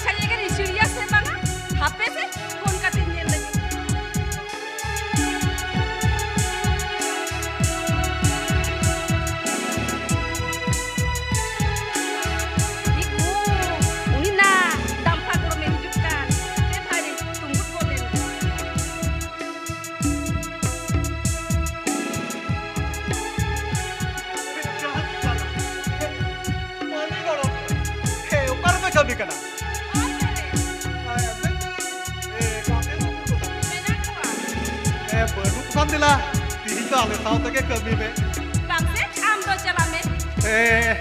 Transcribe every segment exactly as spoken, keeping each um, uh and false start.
ᱥᱟᱹᱨᱤ ᱜᱮ ᱥᱤᱲᱤᱭᱟ ᱥᱮ ᱵᱟᱝᱟ? ᱦᱟᱯᱮ ᱥᱮ, ᱯᱷᱳᱱ ᱠᱟᱛᱮᱧ ᱧᱮᱞ ᱞᱮᱜᱮ᱾ ᱤᱠᱩ, ᱩᱱᱤ ᱱᱟ ᱫᱟᱢᱯᱟ ᱜᱚᱲᱚᱢᱮ ᱦᱤᱡᱩᱜ ᱠᱟᱱ᱾ ᱮ ᱵᱷᱟᱭ ᱨᱮ, ᱛᱩᱢᱵᱩᱫ ᱜᱚᱫ ᱞᱮᱱ᱾ ᱢᱟᱹᱱᱤ ᱜᱚᱲᱚᱢ, ᱦᱮᱸ, ᱚᱠᱟ ᱨᱮᱯᱮ ᱠᱟᱹᱢᱤ ᱠᱟᱱᱟ? ᱦᱮᱸ, ᱢᱮᱱᱫᱟᱹᱧ, ᱮ, ᱜᱟᱛᱮ ᱫᱚ ᱚᱠᱚᱭ ᱠᱚ ᱛᱟᱯᱮ? ᱢᱮᱱᱟᱜ ᱠᱚᱣᱟ᱾ ᱦᱮᱸ, ᱵᱟᱹᱱᱩᱜ ᱠᱷᱟᱱ ᱫᱮᱞᱟ, ᱛᱤᱦᱤᱧ ᱫᱚ ᱟᱞᱮ ᱥᱟᱶ ᱛᱮᱜᱮ ᱠᱟᱹᱢᱤ ᱢᱮ᱾ ᱵᱟᱝ ᱥᱮ, ᱟᱢ ᱫᱚ ᱪᱟᱞᱟᱜ ᱢᱮ᱾ ᱦᱮᱸ,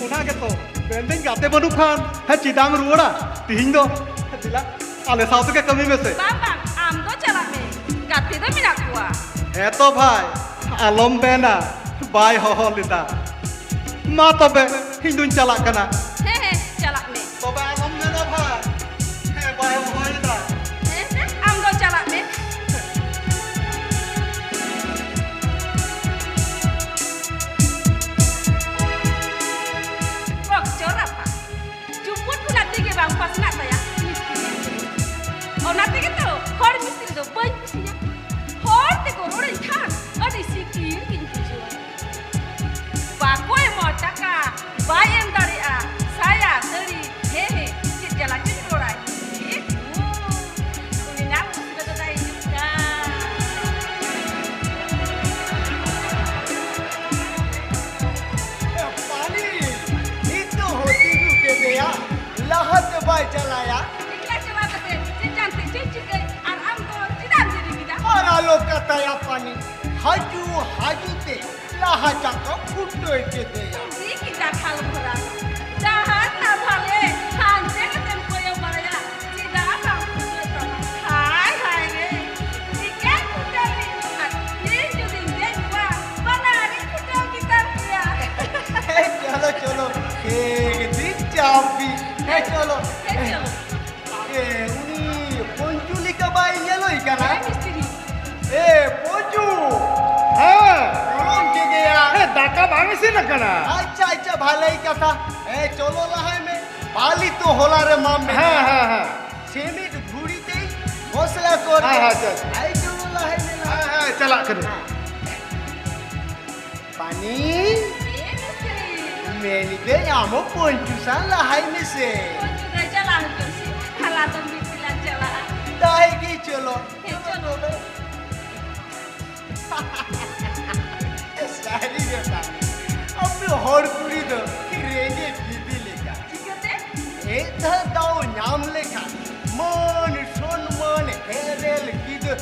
ᱚᱱᱟ ᱜᱮᱛᱚ, ᱢᱮᱱᱫᱟᱹᱧ ᱜᱟᱛᱮ ᱵᱟᱹᱱᱩᱜ ᱠᱷᱟᱱ, ᱦᱮᱸ, ᱪᱮᱫᱟᱜ ᱮᱢ ᱨᱩᱣᱟᱹᱲᱟ? ᱛᱤᱦᱤᱧ ᱫᱚ, ᱫᱮᱞᱟ, ᱟᱞᱮ ᱥᱟᱶ ᱛᱮᱜᱮ ᱠᱟᱹᱢᱤ ᱢᱮᱥᱮ᱾ ᱵᱟᱝ, ᱵᱟᱝ, ᱟᱢ ᱫᱚ ᱪᱟᱞᱟᱜ ᱢᱮ, ᱜᱟᱛᱮ ᱫᱚ ᱢᱮᱱᱟᱜ ᱠᱚᱣᱟ᱾ ᱦᱮᱸ ᱛᱚ ᱵᱷᱟᱭ, ᱟᱞᱚᱢ ᱢᱮᱱᱟ, ᱵᱟᱭ ᱦᱚᱦᱚ ᱞᱮᱫᱟ᱾ ᱢᱟ ᱛᱚᱵᱮ, ᱤᱧ ᱫᱩᱧ ᱪᱟᱞᱟᱜ ᱠᱟᱱᱟ᱾ ᱦᱮᱸ, ᱦᱮᱸ, ᱪᱟᱞᱟᱜ ᱢᱮ᱾ ᱛᱚᱵᱮ ᱟᱞᱚᱢ ᱢᱮᱱᱟ ᱵᱷᱟᱭ, ᱦᱮᱸ, ᱵᱟᱭ ᱦᱚᱦᱚᱭᱮᱫᱟ᱾ ᱦᱮᱸ, ᱦᱮᱸ, ᱟᱢ ᱫᱚ ᱪᱟᱞᱟᱜ ᱢᱮ᱾ ᱵᱚᱠᱪᱚᱨ ᱨᱟᱯᱟᱜ᱾ ᱪᱩᱯᱩᱫ ᱠᱷᱚᱱᱟᱜ ᱛᱤ ᱜᱮ ᱵᱟᱝ ᱯᱟᱥᱱᱟᱜ ᱛᱟᱭᱟ ᱢᱤᱥᱛᱨᱤ᱾ ᱚᱱᱟ ᱛᱮᱜᱮ ᱛᱚ ᱦᱚᱲ ᱢᱤᱥᱛᱨᱤ ᱫᱚ ᱵᱟᱹᱧ ᱠᱩᱥᱤᱭᱟᱜᱼᱟ᱾ ᱦᱚᱲ ᱛᱮᱠᱚ ᱨᱚᱲᱟᱹᱧ ᱠᱷᱟᱱ ᱟᱹᱰᱤ ᱥᱤᱠᱤᱲ ᱜᱤᱧ ᱵᱩᱡᱷᱟᱹᱣᱟ᱾ ᱵᱟᱠᱚ ᱮᱢᱚᱜᱼᱟ ᱴᱟᱠᱟ, ᱵᱟᱭ ᱮᱢ ᱫᱟᱲᱮᱭᱟᱜᱼᱟ ᱥᱟᱭᱟ, ᱥᱟᱹᱲᱤ, ᱦᱮᱸ, ᱦᱮᱸ, ᱪᱮᱫ ᱡᱟᱞᱟ ᱪᱚᱧ ᱨᱚᱲᱟᱭ᱾ ᱮ ᱦᱳ, ᱩᱱᱤ ᱱᱟᱝ ᱢᱩᱥᱠᱤᱞ ᱫᱚ ᱫᱟᱭ ᱦᱤᱡᱩᱜ ᱠᱟᱱ᱾ ᱮ, ᱯᱟᱱᱤ, ᱱᱤᱛ ᱫᱚ ᱦᱚᱸ ᱛᱤᱸᱜᱩ ᱠᱮᱫᱮᱭᱟ, ᱞᱟᱦᱟ ᱛᱮ ᱵᱟᱭ ᱪᱟᱞᱟᱭᱟ᱾ ᱮᱠᱞᱟ ᱪᱟᱞᱟᱣ ᱠᱟᱛᱮ ᱪᱮᱫ ᱡᱟᱱᱛᱮ ᱪᱮᱫ ᱪᱤᱠᱟᱹᱭ? ᱟᱨ ᱟᱢ ᱫᱚ ᱪᱮᱫᱟᱜ ᱮᱢ ᱫᱮᱨᱤ ᱠᱮᱫᱟ? ᱟᱨ ᱟᱞᱚ ᱠᱟᱛᱟᱭᱟ ᱯᱟᱱᱤ, ᱦᱟᱡᱩ ᱦᱟᱡᱩ ᱛᱮ ᱞᱟᱦᱟ ᱪᱟᱠᱟ ᱯᱷᱩᱴᱟᱹᱭ ᱠᱮᱫᱮᱭᱟ᱾ ᱩᱱᱤ ᱜᱤᱫᱟ ᱠᱷᱟᱞ ᱵᱷᱚᱨᱟ᱾ ᱰᱟᱦᱟᱨ ᱱᱟ ᱵᱷᱟᱞᱮ, ᱦᱟᱱᱛᱮ ᱱᱟᱛᱮᱢ ᱠᱚᱭᱚᱜ ᱵᱟᱲᱟᱭᱟ, ᱪᱮᱫᱟᱜ ᱵᱟᱢ ᱯᱷᱩᱴᱟᱹᱜ ᱛᱟᱢᱟ? ᱦᱟᱭ ᱦᱟᱭ ᱨᱮ, ᱪᱤᱠᱟᱹᱧ ᱯᱷᱩᱴᱟᱹᱣ ᱞᱤᱧ ᱫᱚ ᱠᱷᱟᱱ? ᱤᱧ ᱡᱩᱫᱤᱧ ᱫᱮᱡ ᱠᱚᱜᱼᱟ, ᱵᱟᱱᱟᱨᱤᱧ ᱯᱷᱩᱴᱟᱹᱣ ᱜᱮᱛᱟ ᱯᱮᱭᱟ᱾ ᱦᱮᱸ, ᱪᱚᱞᱚ, ᱪᱚᱞᱚ, ᱴᱷᱤᱠ ᱴᱷᱤᱠ ᱪᱟᱯ ᱵᱤ᱾ ᱦᱮᱸ, ᱪᱚᱞᱚ᱾ ᱦᱮᱸ, ᱪᱚᱞᱚ᱾ ᱮ, ᱩᱱᱤ ᱯᱚᱧᱪᱩ ᱞᱮᱠᱟ ᱵᱟᱭ ᱧᱮᱞᱚᱜ ᱠᱟᱱᱟ? ᱦᱮᱸ, ᱢᱤᱥᱛᱨᱤ᱾ ᱮ, ᱯᱚᱧᱪᱩ! ᱦᱮᱸ᱾ ᱜᱚᱲᱚᱢ ᱠᱮᱫᱮᱭᱟ᱾ ᱮ, ᱫᱟᱠᱟ ᱵᱟᱝ ᱤᱥᱤᱱ ᱟᱠᱟᱱᱟ᱾ ᱟᱪᱪᱷᱟ, ᱟᱪᱪᱷᱟ, ᱵᱷᱟᱞᱮ ᱠᱟᱛᱷᱟ᱾ ᱮ, ᱪᱚᱞᱚ ᱞᱟᱦᱟᱭ ᱢᱮ᱾ ᱯᱟᱞᱤ ᱛᱚ ᱦᱚᱞᱟ ᱨᱮ ᱢᱟᱢ ᱢᱮᱱᱟ᱾ ᱦᱮᱸ, ᱦᱮᱸ, ᱦᱮᱸ᱾ ᱥᱮᱢᱤᱴ ᱜᱷᱩᱲᱤ ᱛᱮ ᱢᱚᱥᱞᱟ ᱠᱚ ᱦᱮᱸ, ᱦᱮᱸ, ᱟᱪᱪᱷᱟ, ᱟᱪᱪᱷᱟ᱾ ᱟᱭ ᱡᱚᱢ ᱞᱟᱦᱟᱭ ᱢᱮ ᱞᱟᱦᱟ᱾ ᱦᱮᱸ, ᱦᱮᱸ, ᱪᱟᱞᱟᱜ ᱠᱟᱹᱱᱟᱹᱧ᱾ ᱯᱟᱱᱤ, ᱮ ᱢᱤᱥᱛᱨᱤ᱾ ᱢᱮᱱᱤᱫᱟᱹᱧ ᱟᱢ ᱦᱚᱸ ᱯᱚᱧᱪᱩ ᱥᱟᱶ ᱞᱟᱦᱟᱭ ᱢᱮᱥᱮ᱾ ᱯᱚᱧᱪᱩ ᱫᱚᱭ ᱪᱟᱞᱟᱣ ᱦᱚᱪᱚᱜ ᱥᱮ, ᱛᱟᱦᱞᱮ ᱟᱫᱚ ᱢᱤᱫ ᱛᱮᱞᱟᱝ ᱪᱟᱞᱟᱜᱼᱟ᱾ ᱫᱟᱭ ᱜᱮ ᱪᱚᱞᱚ᱾ ᱦᱮᱸ, ᱪᱚᱞᱚ᱾ ᱥᱟᱹᱨᱤ ᱜᱮ ᱯᱟᱱᱤ, ᱟᱯᱮ ᱦᱚᱲ ᱠᱩᱲᱤ ᱫᱚ ᱨᱮᱸᱜᱮᱡ ᱵᱤᱵᱤ ᱞᱮᱠᱟ᱾ ᱪᱤᱠᱟᱹᱛᱮ? ᱢᱤᱫ ᱫᱷᱟᱣ ᱫᱟᱣ ᱧᱟᱢ ᱞᱮᱠᱷᱟᱱ ᱢᱟᱹᱱ ᱥᱚᱱᱢᱟᱱ ᱦᱮᱨᱮᱞ ᱜᱤᱫᱟᱹ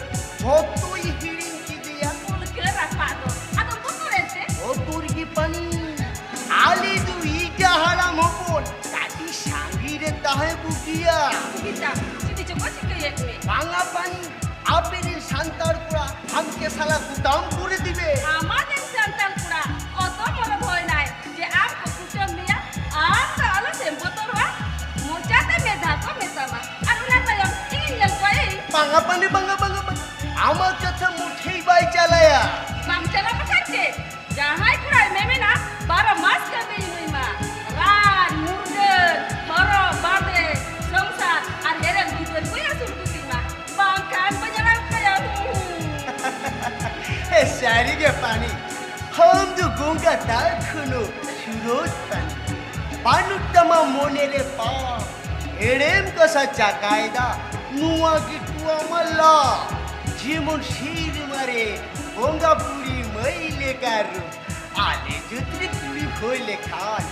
ᱡᱷᱚᱛᱚᱭ ᱦᱤᱲᱤᱧ ᱠᱮᱫᱮᱭᱟ᱾ ᱩᱞᱠᱟᱹ ᱨᱟᱯᱟᱜ ᱫᱚ ᱟᱫᱚ ᱵᱚᱛᱚᱨ ᱮᱱᱛᱮ? ᱵᱚᱛᱚᱨ ᱜᱮ ᱯᱟᱱᱤ, ᱟᱞᱮ ᱫᱚ ᱤᱴᱟ ᱦᱟᱲᱟᱢ ᱦᱚᱯᱚᱱ ᱠᱟᱹᱴᱤᱡ ᱥᱟᱸᱜᱤᱧ ᱨᱮ ᱛᱟᱦᱮᱸ ᱵᱩᱜᱤᱭᱟ᱾ ᱵᱩᱜᱤ ᱪᱟ, ᱪᱤᱞᱤ ᱪᱚᱠᱚ ᱪᱤᱠᱟᱹᱭᱮᱫ ᱢᱮ? ᱵᱟᱝᱟ ᱯᱟᱱᱤ, ᱟᱯᱮᱨᱮᱱ ᱥᱟᱱᱛᱟᱲ ᱠᱚᱲᱟ ᱟᱢ ᱠᱮ ᱥᱟᱞᱟ ᱠᱩᱴᱟᱢ ᱠᱚᱨᱮ ᱫᱤᱵᱮ᱾ ᱟᱢᱟᱨᱮᱱ ᱥᱟᱱᱛᱟᱲ ᱠᱚᱲᱟ ᱚᱛᱚ ᱢᱚᱨᱚᱫ ᱦᱚᱭᱱᱟᱭ ᱡᱮ ᱟᱢ ᱠᱚ ᱠᱩᱴᱟᱹᱢ ᱢᱮᱭᱟ, ᱟᱢ ᱫᱚ ᱟᱞᱚ ᱛᱮᱢ ᱵᱚᱛᱚᱨᱚᱜᱼᱟ᱾ ᱢᱚᱪᱟᱛᱮ ᱢᱮᱫ ᱫᱷᱟᱣ ᱠᱚ ᱢᱮᱛᱟᱢᱟ ᱟᱨ ᱚᱱᱟ ᱛᱟᱭᱚᱢ ᱤᱧᱤᱧ ᱧᱮᱞ ᱠᱚᱣᱟ ᱤᱧ᱾ ᱵᱟᱝᱟ ᱯᱟᱱᱤ, ᱵᱟᱝᱟ, ᱵᱟᱝᱟ, ᱵᱟᱝᱟ᱾ ᱟᱢᱟᱜ ᱠᱟᱛᱷᱟ ᱢᱩᱴᱷᱟᱹᱭ ᱵᱟᱭ ᱪᱟᱞᱟᱭᱟ᱾ ᱵᱟᱝ ᱪᱟᱞᱟᱣ ᱵᱟᱠᱷᱟᱱ ᱪᱮᱫ? ᱡᱟᱦᱟᱸᱭ ᱠᱚᱲᱟᱭ ᱢᱮᱢᱮᱱᱟ, ᱵᱟᱨᱚ ᱢᱟᱥ ᱠᱟᱹᱢᱤ ᱱᱩᱭ ᱢᱟ᱾ ᱨᱟᱱ, ᱢᱩᱨᱜᱟᱹᱱ, ᱦᱚᱨᱚᱜ, ᱵᱟᱸᱫᱮ, ᱥᱚᱝᱥᱟᱨ ᱟᱨ ᱦᱮᱨᱮᱞ ᱜᱤᱫᱟᱹᱨ ᱠᱚᱭ ᱟᱹᱥᱩᱞ ᱠᱚᱛᱤᱧ ᱢᱟ᱾ ᱵᱟᱝᱠᱷᱟᱱ ᱵᱟᱹᱧ ᱟᱲᱟᱜ ᱠᱟᱭᱟ᱾ ᱮ, ᱥᱟᱹᱨᱤ ᱜᱮ ᱯᱟᱱᱤ, ᱟᱢ ᱫᱚ ᱜᱚᱸᱜᱟ ᱫᱟᱜ ᱠᱷᱚᱱ ᱦᱚᱸ ᱥᱩᱨᱚᱡᱽ ᱯᱟᱱᱤ᱾ ᱵᱟᱹᱱᱩᱜ ᱛᱟᱢᱟ ᱢᱚᱱᱮ ᱨᱮ ᱯᱟᱯ, ᱮᱲᱮᱢ ᱠᱟᱥᱟ ᱪᱟᱠᱟᱭᱮᱫᱟ, ᱱᱚᱣᱟ ᱜᱮ ᱠᱚ ᱟᱢᱟᱜ ᱞᱟᱵᱷ᱾ ᱡᱮᱢᱚᱱ ᱥᱮᱨᱢᱟ ᱨᱮ ᱵᱚᱸᱜᱟ ᱵᱩᱲᱤ ᱢᱟᱹᱭ ᱞᱮᱠᱟ ᱨᱩᱯ, ᱟᱞᱮ ᱡᱟᱹᱛ ᱨᱮ ᱠᱩᱲᱤ ᱦᱩᱭ ᱞᱮᱠᱷᱟᱱ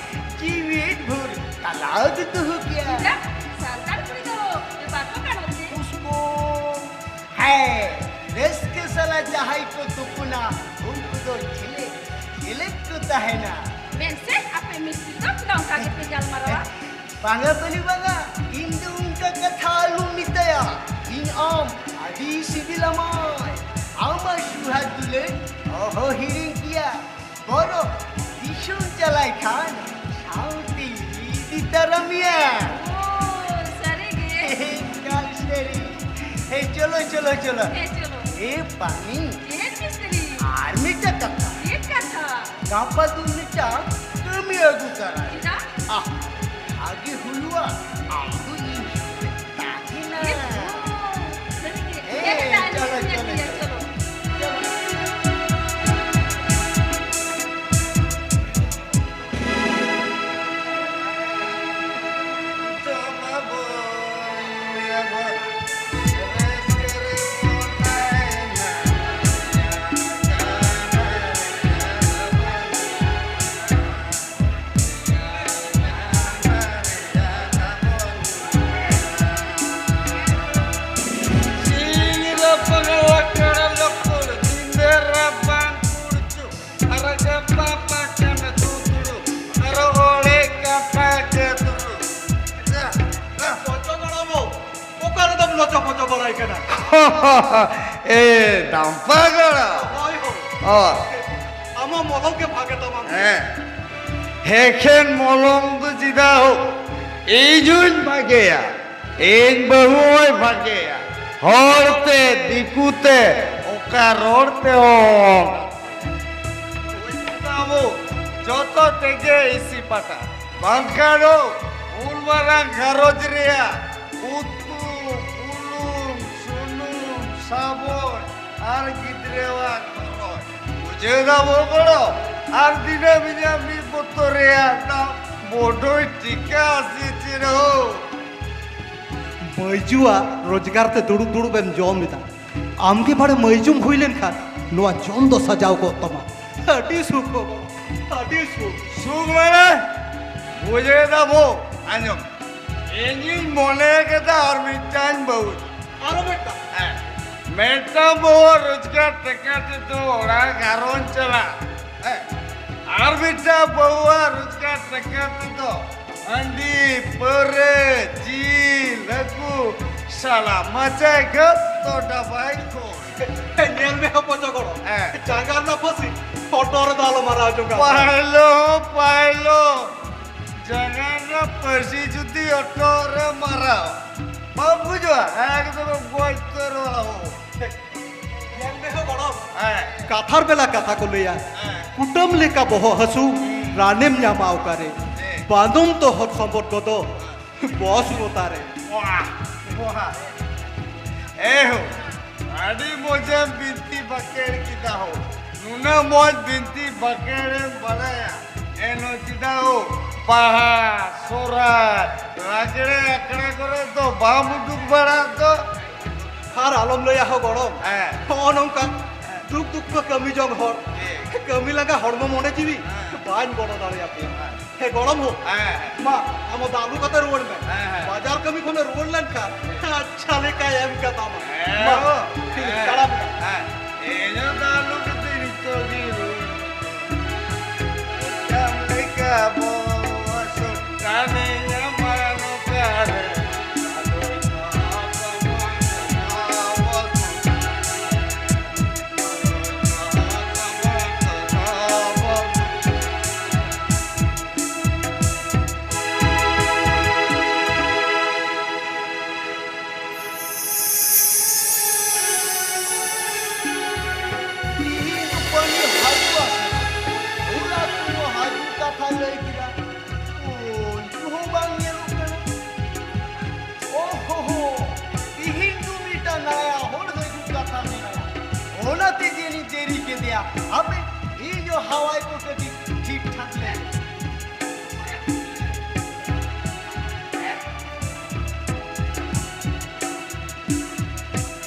ᱡᱤᱣᱤᱫ ᱵᱷᱳᱨ ᱛᱟᱞᱟ ᱫᱚ ᱫᱚᱦᱚ ᱠᱮᱭᱟ᱾ ᱪᱮᱫᱟᱜ? ᱥᱟᱱᱛᱟᱲ ᱠᱩᱲᱤ ᱫᱚ ᱵᱟᱠᱚ ᱜᱟᱱᱚᱜ ᱛᱮ? ᱩᱥᱠᱩ, ᱦᱮᱸ, ᱨᱟᱹᱥᱠᱟᱹ ᱥᱟᱞᱟᱜ ᱡᱟᱦᱟᱸᱭ ᱠᱚ ᱛᱩᱯᱩᱱᱟ, ᱩᱱᱠᱩ ᱫᱚ ᱡᱷᱤᱞᱮᱠ ᱡᱷᱤᱞᱮᱠ ᱠᱚ ᱛᱟᱦᱮᱱᱟ᱾ ᱢᱮᱱ ᱥᱮ, ᱟᱯᱮ ᱢᱤᱥᱛᱨᱤ ᱫᱚ ᱱᱚᱝᱠᱟ ᱜᱮᱯᱮ ᱜᱟᱞᱢᱟᱨᱟᱣᱟ? ᱵᱟᱝᱟ ᱯᱟᱱᱤ ᱵᱟᱝᱟ, ᱤᱧ ᱫᱚ ᱚᱱᱠᱟ ᱠᱟᱛᱷᱟ ᱟᱞᱚᱢ ᱢᱮᱛᱟᱭᱟ᱾ ᱤᱧ ᱟᱢ ᱟᱹᱰᱤ ᱥᱤᱵᱤᱞᱟᱢᱟᱭ᱾ ᱟᱢᱟᱜ ᱥᱩᱦᱟᱜ ᱫᱩᱞᱟᱹᱲ ᱚᱦᱚ ᱦᱤᱲᱤᱧ ᱠᱮᱭᱟ᱾ ᱵᱚᱨᱚ ᱫᱤᱥᱚᱢ ᱪᱟᱞᱟᱭ ᱠᱷᱟᱱ ᱥᱟᱶᱛᱮ ᱤᱫᱤ ᱛᱟᱨᱟ ᱢᱮᱭᱟ᱾ ᱳ, ᱥᱟᱹᱨᱤ ᱜᱮ? ᱮᱠᱟᱞ ᱥᱟᱹᱨᱤ᱾ ᱦᱮᱸ, ᱪᱚᱞᱚ, ᱪᱚᱞᱚ, ᱪᱚᱞᱚ᱾ ᱦᱮᱸ, ᱪᱚᱞᱚ᱾ ᱮ ᱯᱟᱱᱤ᱾ ᱪᱮᱫ ᱢᱤᱥᱛᱨᱤ? ᱟᱨ ᱢᱤᱫᱴᱟᱝ ᱠᱟᱛᱷᱟ᱾ ᱪᱮᱫ ᱠᱟᱛᱷᱟ? ᱜᱟᱯᱟ ᱫᱚ ᱢᱤᱫᱴᱟᱝ ᱠᱟᱹᱢᱤ ᱟᱹᱜᱩ ᱛᱟᱨᱟᱭ᱾ ᱪᱮᱫᱟᱜ? ᱟᱦ, ᱵᱷᱟᱜᱮ ᱦᱩᱭ ᱠᱟᱱᱟ᱾ ᱮ ᱰᱟᱢᱯᱟ ᱜᱟᱲᱟ᱾ ᱦᱳᱭ, ᱦᱳᱭ᱾ ᱚ᱾ ᱟᱢᱟᱜ ᱢᱚᱞᱚᱝ ᱜᱮ ᱵᱷᱟᱜᱮ ᱛᱟᱢᱟ᱾ ᱦᱮᱸ᱾ ᱦᱮᱸᱠᱷᱮᱱ ᱢᱚᱞᱚᱝ ᱫᱚ ᱪᱮᱫᱟᱜ ᱦᱳ? ᱤᱧ ᱦᱚᱸᱧ ᱵᱷᱟᱜᱮᱭᱟ᱾ ᱤᱧ ᱵᱟᱹᱦᱩ ᱦᱚᱸᱭ ᱵᱷᱟᱜᱮᱭᱟ᱾ ᱦᱚᱲ ᱛᱮ, ᱫᱤᱠᱩ ᱛᱮ, ᱚᱠᱟ ᱨᱚᱲ ᱛᱮᱦᱚᱸ᱾ ᱟᱵᱚ ᱡᱚᱛᱚ ᱛᱮᱜᱮ ᱤᱥᱤ ᱯᱟᱴᱟ᱾ ᱵᱟᱝᱠᱷᱟᱱ ᱫᱚ ᱩᱱ ᱢᱟᱨᱟᱝ ᱜᱷᱟᱨᱚᱸᱡᱽ ᱨᱮᱭᱟᱜ ᱩᱛᱩ, ᱵᱩᱞᱩᱝ, ᱥᱩᱱᱩᱢ, ᱥᱟᱵᱚᱱ ᱟᱨ ᱜᱤᱫᱽᱨᱟᱹᱣᱟᱜ ᱠᱷᱚᱨᱚᱪ᱾ ᱵᱩᱡᱷᱟᱹᱣ ᱫᱟᱵᱚ ᱜᱚᱲᱚ? ᱟᱨ ᱫᱤᱱᱟᱹᱢ ᱤᱧᱟᱹᱜ ᱢᱤᱫ ᱵᱚᱛᱚᱨ ᱨᱮᱭᱟᱜ ᱫᱟᱢ ᱵᱚᱰᱚᱭ ᱴᱷᱤᱠᱟ ᱥᱮ ᱪᱮᱫ ᱦᱳ? ᱵᱟᱹᱭᱡᱩᱣᱟᱜ ᱨᱳᱡᱽᱜᱟᱨ ᱛᱮ ᱫᱩᱲᱩᱵ ᱫᱩᱲᱩᱵ ᱮᱢ ᱡᱚᱢ ᱮᱫᱟ᱾ ᱟᱢᱜᱮ ᱵᱟᱲᱮ ᱢᱟᱹᱭᱡᱩᱢ ᱦᱩᱭ ᱞᱮᱱᱠᱷᱟᱱ ᱱᱚᱣᱟ ᱡᱚᱢ ᱫᱚ ᱥᱟᱡᱟᱣ ᱠᱚᱜ ᱛᱟᱢᱟ᱾ ᱟᱹᱰᱤ ᱥᱩᱠ ᱠᱚᱜ, ᱟᱹᱰᱤ ᱥᱩᱠ᱾ ᱥᱩᱠ ᱢᱟᱱᱮ? ᱵᱩᱡᱷᱟᱹᱣ ᱫᱟ ᱵᱚ, ᱟᱸᱡᱚᱢ᱾ ᱤᱧᱤᱧ ᱢᱚᱱᱮ ᱠᱮᱫᱟ ᱟᱨ ᱢᱤᱫᱴᱟᱝ ᱵᱟᱹᱦᱩ᱾ ᱟᱨᱚ ᱢᱤᱫᱴᱟᱝ? ᱦᱮᱸ᱾ ᱢᱤᱫᱴᱟᱝ ᱵᱟᱹᱦᱩ ᱨᱳᱡᱽᱜᱟᱨ ᱴᱟᱠᱟ ᱛᱮᱫᱚ ᱚᱲᱟᱜ ᱜᱷᱟᱨᱚᱸᱡᱽ ᱪᱟᱞᱟᱜ᱾ ᱦᱮᱸ᱾ ᱟᱨ ᱢᱤᱫᱴᱟᱝ ᱵᱟᱹᱦᱩᱣᱟᱜ ᱨᱳᱡᱽᱜᱟᱨ ᱴᱟᱠᱟ ᱛᱮᱫᱚ ᱦᱟᱺᱰᱤ, ᱯᱟᱹᱣᱨᱟᱹ, ᱡᱤᱞ, ᱦᱟᱹᱠᱩ, ᱥᱟᱞᱟ ᱢᱟᱪᱟᱭ ᱜᱷᱟᱹᱛ ᱫᱚ ᱰᱟᱵᱟᱭ ᱠᱷᱚᱱ᱾ ᱧᱮᱞ ᱢᱮ ᱦᱚᱯᱚᱱ ᱜᱚᱲᱚ᱾ ᱦᱮᱸ᱾ ᱡᱟᱸᱜᱟ ᱨᱮᱱᱟᱜ ᱯᱟᱹᱥᱤ ᱦᱚᱴᱚᱜ ᱨᱮᱫᱚ ᱟᱞᱚ ᱢᱟᱨᱟᱣ ᱦᱚᱪᱚ ᱠᱟᱜ ᱢᱮ᱾ ᱯᱟᱭᱞᱚ, ᱯᱟᱭᱞᱚ᱾ ᱡᱟᱸᱜᱟ ᱨᱮᱱᱟᱜ ᱯᱟᱹᱥᱤ ᱡᱩᱫᱤ ᱦᱚᱴᱚᱜ ᱨᱮ ᱢᱟᱨᱟᱣ, ᱵᱟᱢ ᱵᱩᱡᱷᱟᱹᱣᱟ? ᱮᱠᱫᱚᱢ ᱜᱚᱡ ᱩᱛᱟᱹᱨᱚᱜᱼᱟ ᱦᱳ᱾ ᱧᱮᱞ ᱢᱮ ᱦᱳ ᱜᱚᱲᱚᱢ᱾ ᱦᱮᱸ᱾ ᱠᱟᱛᱷᱟᱨ ᱵᱮᱞᱟ ᱠᱟᱛᱷᱟ ᱠᱚ ᱞᱟᱹᱭᱟ, ᱦᱮᱸ᱾ ᱠᱩᱴᱟᱹᱢ ᱞᱮᱠᱟ ᱵᱚᱦᱚᱜ ᱦᱟᱹᱥᱩ, ᱨᱟᱱᱮᱢ ᱧᱟᱢᱟ ᱚᱠᱟᱨᱮ? ᱦᱮᱸ᱾ ᱵᱟᱸᱫᱚᱢ ᱛᱚ ᱦᱚᱲ ᱥᱚᱢᱵᱚᱫ ᱠᱚᱫᱚ ᱵᱚᱥ ᱜᱚᱛᱟ ᱨᱮ᱾ ᱣᱟᱦ, ᱣᱟᱦ᱾ ᱮ ᱦᱳ, ᱟᱹᱰᱤ ᱢᱚᱡᱮᱢ ᱵᱤᱱᱛᱤ ᱵᱟᱠᱮᱲ ᱠᱮᱫᱟ ᱦᱳ᱾ ᱱᱩᱱᱟᱹᱜ ᱢᱚᱡᱽ ᱵᱤᱱᱛᱤ ᱵᱟᱠᱮᱲᱮᱢ ᱵᱟᱲᱟᱭᱟ᱾ ᱮᱱ ᱦᱚᱸ ᱪᱮᱫᱟᱜ ᱦᱳ, ᱵᱟᱦᱟ, ᱥᱚᱨᱦᱟᱭ, ᱞᱟᱜᱽᱲᱮ ᱟᱠᱷᱲᱟ ᱠᱚᱨᱮ ᱫᱚ ᱵᱟᱢ ᱩᱰᱩᱠ ᱵᱟᱲᱟᱜ ᱫᱚ? ᱟᱨ ᱟᱞᱚᱢ ᱞᱟᱹᱭᱟ ᱦᱳ ᱜᱚᱲᱚᱢ᱾ ᱦᱮᱸ᱾ ᱦᱚᱸᱜᱼᱚ ᱱᱚᱝᱠᱟ ᱫᱩᱠ ᱫᱩᱠ ᱠᱚ ᱠᱟᱹᱢᱤ ᱡᱚᱝ ᱦᱚᱲ, ᱦᱮᱸ᱾ ᱠᱟᱹᱢᱤ ᱞᱟᱸᱜᱟ ᱦᱚᱲᱢᱚ ᱢᱚᱱᱮ ᱡᱤᱣᱤ, ᱦᱮᱸ᱾ ᱵᱟᱹᱧ ᱜᱚᱲᱚ ᱫᱟᱲᱮᱭᱟᱯᱮᱭᱟ᱾ ᱦᱮᱸ᱾ ᱦᱮᱸ ᱜᱚᱲᱚᱢ ᱦᱳ᱾ ᱦᱮᱸ, ᱦᱮᱸ᱾ ᱢᱟ, ᱟᱢ ᱫᱚ ᱟᱹᱞᱩ ᱠᱟᱛᱮ ᱨᱩᱣᱟᱹᱲ ᱢᱮ᱾ ᱦᱮᱸ, ᱦᱮᱸ᱾ ᱵᱟᱡᱟᱨ ᱠᱟᱹᱢᱤ ᱠᱷᱚᱱᱮ ᱨᱩᱣᱟᱹᱲ ᱞᱮᱱᱠᱷᱟᱱ, ᱦᱮᱸ᱾ ᱟᱪᱪᱷᱟ ᱞᱮᱠᱟᱭ ᱮᱢ ᱠᱟᱛᱟᱢᱟ᱾ ᱦᱮᱸ, ᱢᱟ, ᱦᱮᱸ᱾ ᱛᱟᱲᱟᱢ ᱢᱮ᱾ ᱦᱮᱸ᱾ ᱤᱧ ᱦᱚᱸ ᱫᱚ ᱟᱹᱞᱩ ᱠᱟᱛᱮ ᱱᱤᱛᱚᱜ ᱜᱤᱧ ᱨᱩᱣᱟᱹᱲ᱾ ᱪᱟᱢ ᱞᱮᱠᱟ ᱵᱚᱥᱚᱛ ᱠᱟᱹᱢᱤ ᱧᱟᱢᱟ ᱱᱚᱠᱟᱨᱮ᱾ ᱟᱹᱞᱩ ᱪᱟᱥ ᱟᱢᱟ ᱵᱟᱝ ᱧᱮᱞᱚᱜ ᱠᱟᱱᱟ᱾ ᱳᱦᱳ ᱦᱳ, ᱛᱤᱦᱤᱧ ᱫᱚ ᱢᱤᱫᱴᱟᱝ ᱱᱟᱣᱟ ᱦᱚᱲ ᱦᱤᱡᱩᱜ ᱠᱟᱛᱷᱟ ᱢᱮᱱᱟᱭᱟ, ᱚᱱᱟᱛᱮ ᱡᱟᱹᱱᱤᱡ ᱫᱮᱨᱤ ᱠᱮᱫᱮᱭᱟ᱾ ᱦᱟᱯᱮ, ᱤᱧ ᱦᱚᱸ ᱦᱟᱣᱟᱭ ᱠᱚ ᱠᱟᱹᱴᱤᱡ ᱴᱷᱤᱠ ᱴᱷᱟᱠ ᱞᱮᱜᱮ᱾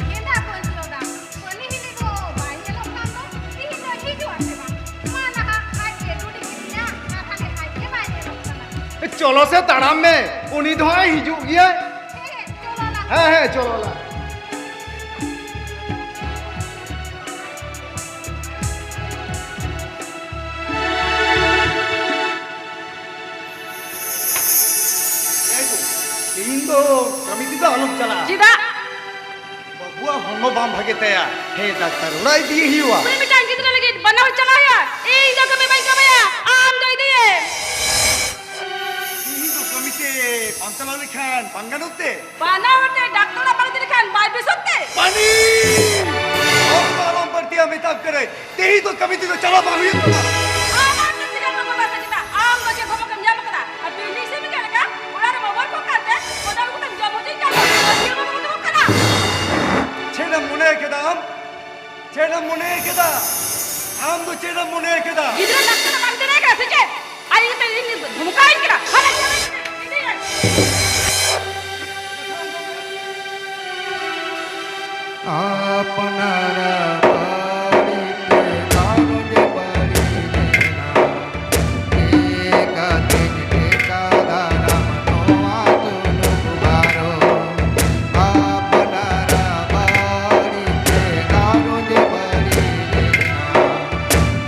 ᱜᱮᱸᱫᱟ ᱯᱟᱹᱧᱪᱤ ᱚᱰᱟᱣ, ᱯᱟᱹᱱᱤ ᱦᱤᱞᱤ ᱫᱚ ᱵᱟᱭ ᱧᱮᱞᱚᱜ ᱠᱟᱱ ᱫᱚ, ᱛᱤᱦᱤᱧ ᱫᱚ ᱦᱤᱡᱩᱜ ᱟᱥᱮ ᱵᱟᱝ? ᱢᱟ ᱱᱟᱦᱟᱜ ᱟᱡ ᱜᱮ ᱰᱩᱰᱤ ᱠᱤᱫᱤᱧᱟ, ᱟᱨ ᱦᱟᱱᱮ ᱟᱡ ᱜᱮ ᱵᱟᱭ ᱧᱮᱞᱚᱜ ᱠᱟᱱᱟ᱾ ᱪᱚᱞᱚ ᱥᱮ ᱛᱟᱲᱟᱢ ᱢᱮ, ᱩᱱᱤ ᱫᱚ ᱦᱟᱸᱜ ᱦᱤᱡᱩᱜ ᱜᱮᱭᱟᱭ᱾ ᱦᱮᱸ, ᱦᱮᱸ, ᱪᱚᱞᱚ ᱱᱟ᱾ ᱦᱮᱸ, ᱦᱮᱸ, ᱪᱚᱞᱚ ᱱᱟ᱾ ᱮ ᱜᱳ, ᱛᱮᱦᱮᱧ ᱫᱚ ᱠᱟᱹᱢᱤ ᱛᱮᱫᱚ ᱟᱞᱚᱢ ᱪᱟᱞᱟᱜᱼᱟ᱾ ᱪᱮᱫᱟᱜ? ᱵᱟᱹᱵᱩᱣᱟᱜ ᱦᱚᱲᱢᱚ ᱵᱟᱝ ᱵᱷᱟᱜᱮ ᱛᱟᱭᱟ᱾ ᱦᱮᱸ, ᱰᱟᱠᱛᱟᱨ ᱚᱲᱟᱜ ᱤᱫᱤᱭᱮ ᱦᱩᱭᱩᱜᱼᱟ᱾ ᱩᱱᱤ ᱢᱤᱫᱴᱟᱝ ᱜᱤᱫᱽᱨᱟᱹ ᱞᱟᱹᱜᱤᱫ ᱵᱟᱱᱟ ᱦᱚᱲ ᱪᱟᱞᱟᱣ ᱦᱩᱭᱩᱜᱼᱟ᱾ ᱤᱧ ᱫᱚ ᱠᱟᱹᱢᱤ ᱵᱟᱹᱧ ᱠᱟᱹᱢᱤᱭᱟ, ᱟᱢ ᱫᱚ ᱤᱫᱤᱭᱮᱢ᱾ ᱛᱮᱦᱮᱧ ᱫᱚ ᱠᱟᱹᱢᱤ ᱛᱮ ᱵᱟᱝ ᱪᱟᱞᱟᱣ ᱞᱮᱠᱷᱟᱱ ᱵᱟᱝ ᱜᱟᱱᱚᱜ ᱛᱮ? ᱵᱟᱱᱟ ᱦᱚᱲ ᱛᱮ ᱰᱟᱠᱛᱚᱨ ᱚᱲᱟᱜ ᱵᱟᱝ ᱤᱫᱤ ᱞᱮᱠᱷᱟᱱ ᱵᱟᱭ ᱵᱮᱥᱚᱜ ᱛᱮ? ᱯᱟᱱᱤ! ᱚᱠᱛᱚ ᱟᱞᱚᱢ ᱵᱟᱹᱲᱛᱤᱭᱟ, ᱢᱮᱛᱟᱢ ᱠᱟᱹᱱᱟᱹᱧ᱾ ᱛᱮᱦᱮᱧ ᱫᱚ ᱠᱟᱹᱢᱤ ᱛᱮᱫᱚ ᱪᱟᱞᱟᱣ ᱵᱟᱝ ᱦᱩᱭᱩᱜ ᱛᱟᱢᱟ᱾ ᱟᱢ ᱟᱨ ᱪᱮᱫ ᱪᱤᱠᱟᱹ ᱠᱚ ᱵᱟᱥᱟ ᱪᱮᱫᱟᱜ? ᱟᱢ ᱫᱚ ᱪᱮᱫ ᱦᱚᱸ ᱵᱟᱢ ᱧᱟᱢ ᱟᱠᱟᱫᱟ? ᱟᱨ ᱵᱤᱞᱤ ᱥᱤᱢ ᱪᱮᱫ ᱞᱮᱠᱟ? ᱚᱲᱟᱜ ᱨᱮ ᱵᱟᱵᱚᱱ ᱠᱚ ᱠᱟᱱ ᱛᱮ, ᱚᱱᱟ ᱨᱮ ᱠᱚᱛᱮᱢ ᱡᱚᱢ ᱦᱚᱪᱚᱧ ᱠᱟᱱ ᱛᱮ, ᱟᱹᱰᱤ ᱦᱚᱲ ᱠᱚ ᱫᱩᱲᱩᱵ ᱠᱟᱱᱟ᱾ ᱪᱮᱫ ᱮᱢ ᱢᱚᱱᱮ ᱠᱮᱫᱟ ᱟᱢ? ᱪᱮᱫ ᱮᱢ ᱢᱚᱱᱮ ᱠᱮᱫᱟ? ᱟᱢ ᱫᱚ ᱪᱮᱫ ᱮᱢ ᱢᱚᱱᱮ ᱠᱮᱫᱟ? ᱜᱤᱫᱽᱨᱟᱹ ᱰᱟᱠᱛᱟᱨ ᱵᱟᱝ ᱪᱮᱫ ᱟᱠᱟᱱᱟ ᱥᱮ ᱪᱮᱫ? ᱟᱨ ᱤᱧ ᱛᱮ ᱤᱧ ᱫᱷᱚᱢᱠᱟᱣᱤᱧ ᱠᱟᱱᱟ᱾ ᱦᱟᱞᱮ ᱤᱫᱤᱭᱮ᱾ ᱟᱯᱱᱟᱨᱟᱜ ᱵᱟᱹᱲᱤᱡ ᱛᱮ ᱜᱷᱟᱨᱚᱸᱡᱽ ᱵᱟᱹᱲᱤᱡ ᱞᱮᱱᱟ᱾ ᱪᱮᱠᱟᱛᱮᱧ ᱴᱮᱠᱟᱣ ᱫᱟᱨᱟᱢ ᱱᱚᱣᱟ ᱥᱩᱞᱩᱠ ᱜᱷᱟᱨᱚᱸᱡᱽ? ᱟᱯᱱᱟᱨᱟᱜ ᱵᱟᱹᱲᱤᱡ ᱛᱮ ᱜᱷᱟᱨᱚᱸᱡᱽ ᱵᱟᱹᱲᱤᱡ ᱞᱮᱱᱟ᱾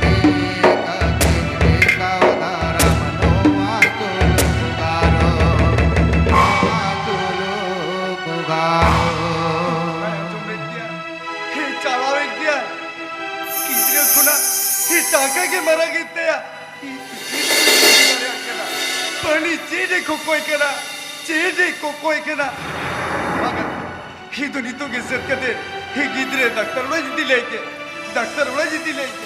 ᱪᱮᱠᱟᱛᱮᱧ ᱴᱮᱠᱟᱣ ᱫᱟᱨᱟᱢ ᱱᱚᱣᱟ ᱥᱩᱞᱩᱠ ᱜᱷᱟᱨᱚᱸᱡᱽ? ᱱᱚᱣᱟ ᱥᱩᱞᱩᱠ ᱜᱷᱟᱨᱚᱸᱡᱽ᱾ ᱦᱮᱸ, ᱪᱟᱞᱟᱣᱮᱱ ᱜᱮᱭᱟ᱾ ᱜᱤᱫᱽᱨᱟᱹ ᱠᱷᱚᱱᱟᱜ ᱴᱟᱠᱟ ᱜᱮ ᱢᱟᱨᱟᱝ ᱮᱱ ᱛᱟᱭᱟ᱾ ᱤᱧ ᱪᱮᱫ ᱮ ᱠᱷᱚᱠᱚᱭ ᱠᱟᱱᱟ? ᱪᱮᱫ ᱮ ᱠᱷᱚᱠᱚᱭ ᱠᱟᱱᱟ? ᱵᱟᱝᱟ, ᱤᱧ ᱫᱚ ᱱᱤᱛᱚᱜ ᱜᱮ ᱥᱮᱱ ᱠᱟᱛᱮ ᱜᱤᱫᱽᱨᱟᱹ ᱰᱟᱠᱛᱟᱨ ᱚᱲᱟᱜ ᱤᱧ ᱤᱫᱤ ᱞᱟᱹᱭ ᱠᱮ, ᱰᱟᱠᱛᱟᱨ ᱚᱲᱟᱜ ᱤᱧ ᱤᱫᱤ ᱞᱟᱹᱭ ᱠᱮ᱾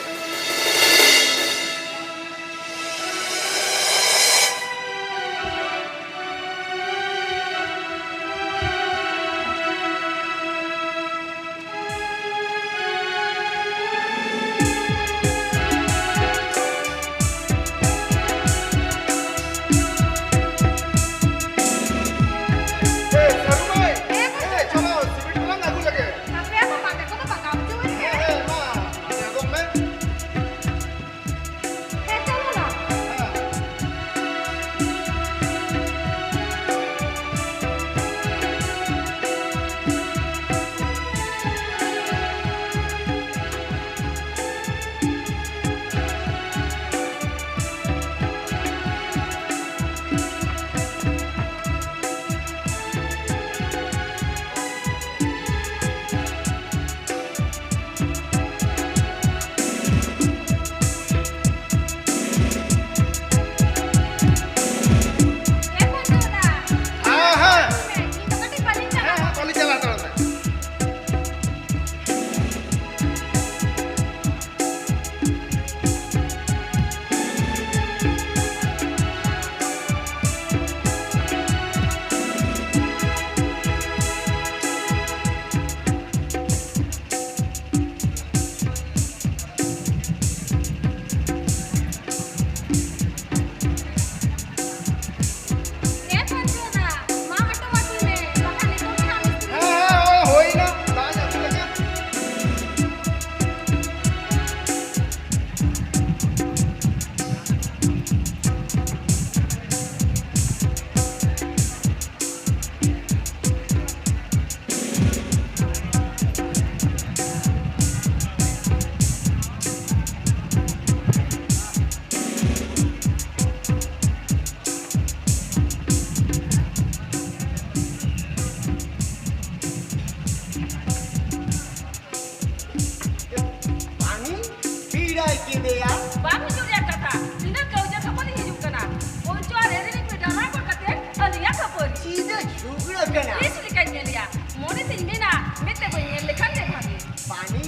ᱠᱟᱱᱟ᱾ ᱛᱤᱥ ᱞᱮᱠᱟᱧ ᱧᱮᱞᱮᱭᱟ? ᱢᱚᱱᱮ ᱛᱤᱧ ᱢᱮᱱᱟ, ᱢᱮᱫ ᱛᱮ ᱵᱟᱹᱧ ᱧᱮᱞ ᱞᱮᱠᱷᱟᱱ ᱜᱮ ᱵᱷᱟᱜᱮ᱾ ᱯᱟᱱᱤ,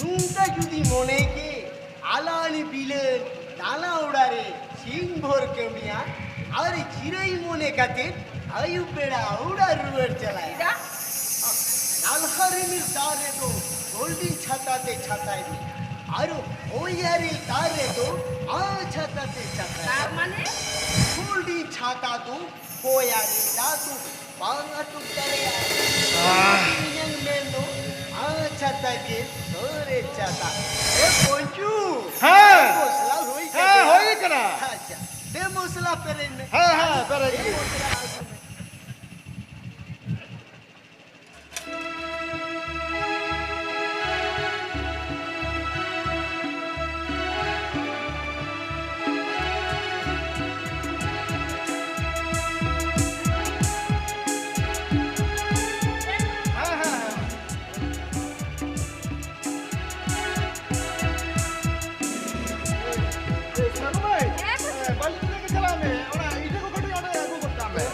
ᱱᱚᱝᱠᱟ ᱡᱩᱫᱤ ᱢᱚᱱᱮ ᱜᱮ, ᱟᱞᱟᱱᱤ ᱵᱤᱞᱟᱹᱱ ᱫᱟᱬᱟ ᱚᱲᱟᱜ ᱨᱮ ᱥᱤᱧ ᱵᱷᱳᱨ ᱠᱟᱹᱢᱤᱭᱟ ᱟᱨ ᱡᱤᱨᱟᱹᱭ ᱢᱚᱱᱮ ᱠᱟᱛᱮ ᱟᱹᱭᱩᱵ ᱵᱮᱲᱟ ᱚᱲᱟᱜ ᱨᱩᱣᱟᱹᱲ ᱪᱟᱞᱟᱜᱼᱟ᱾ ᱪᱮᱫᱟᱜ? ᱱᱟᱞᱦᱟ ᱨᱤᱢᱤᱞ ᱫᱟᱜ ᱨᱮᱫᱚ golden ᱪᱷᱟᱛᱟ ᱛᱮ ᱪᱷᱟᱛᱟᱭ ᱢᱮ, ᱟᱨ ᱦᱚᱭᱟᱨᱤ ᱫᱟᱜ ᱨᱮᱫᱚ ᱟᱸ ᱪᱷᱟᱛᱟ ᱛᱮ ᱪᱷᱟᱛᱟᱭ ᱢᱮ᱾ ᱛᱟᱨ ᱢᱟᱱᱮ? Golden ᱪᱷᱟᱛᱟ ᱫᱚ ᱦᱚᱭᱟᱨᱤ ᱫᱟᱜ ᱫᱚ ᱵᱟᱝ ᱟᱹᱛᱩ ᱫᱟᱲᱮᱭᱟᱜᱼᱟ᱾ ᱟᱦ᱾ ᱤᱧᱟᱹᱝ ᱢᱮᱱ ᱫᱚ, ᱟᱪᱪᱷᱟ ᱛᱟᱜᱮ, ᱥᱚᱨᱮ ᱪᱟᱛᱟ᱾ ᱮ ᱯᱚᱧᱪᱩ! ᱦᱮᱸ᱾ ᱢᱚᱥᱞᱟ ᱦᱩᱭ ᱦᱮᱸ, ᱠᱟᱱᱟ? ᱦᱩᱭ ᱠᱟᱱᱟ᱾ ᱟᱪᱪᱷᱟ, ᱫᱮ ᱢᱚᱥᱞᱟ ᱯᱮᱨᱮᱡ ᱢᱮ᱾ ᱦᱮᱸ, ᱦᱮᱸ, ᱯᱮᱨᱮᱡ ᱫᱮ ᱢᱮ᱾ ᱢᱚᱥᱞᱟ ᱟᱹᱜᱩ ᱢᱮ᱾ ᱮ, ᱥᱟᱹᱜᱩᱱ ᱵᱷᱟᱹᱭ, ᱦᱮᱸ, ᱵᱟᱹᱞᱤ ᱛᱩᱞᱟᱹ ᱜᱮ ᱪᱟᱞᱟᱜ ᱢᱮ, ᱚᱱᱟ ᱤᱴᱟᱹ ᱠᱚ ᱠᱟᱹᱴᱤᱡ ᱚᱸᱰᱮ ᱟᱹᱜᱩ ᱜᱚᱫ ᱠᱟᱜ ᱢᱮ᱾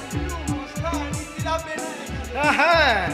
ᱦᱮᱸ, ᱦᱮᱸ᱾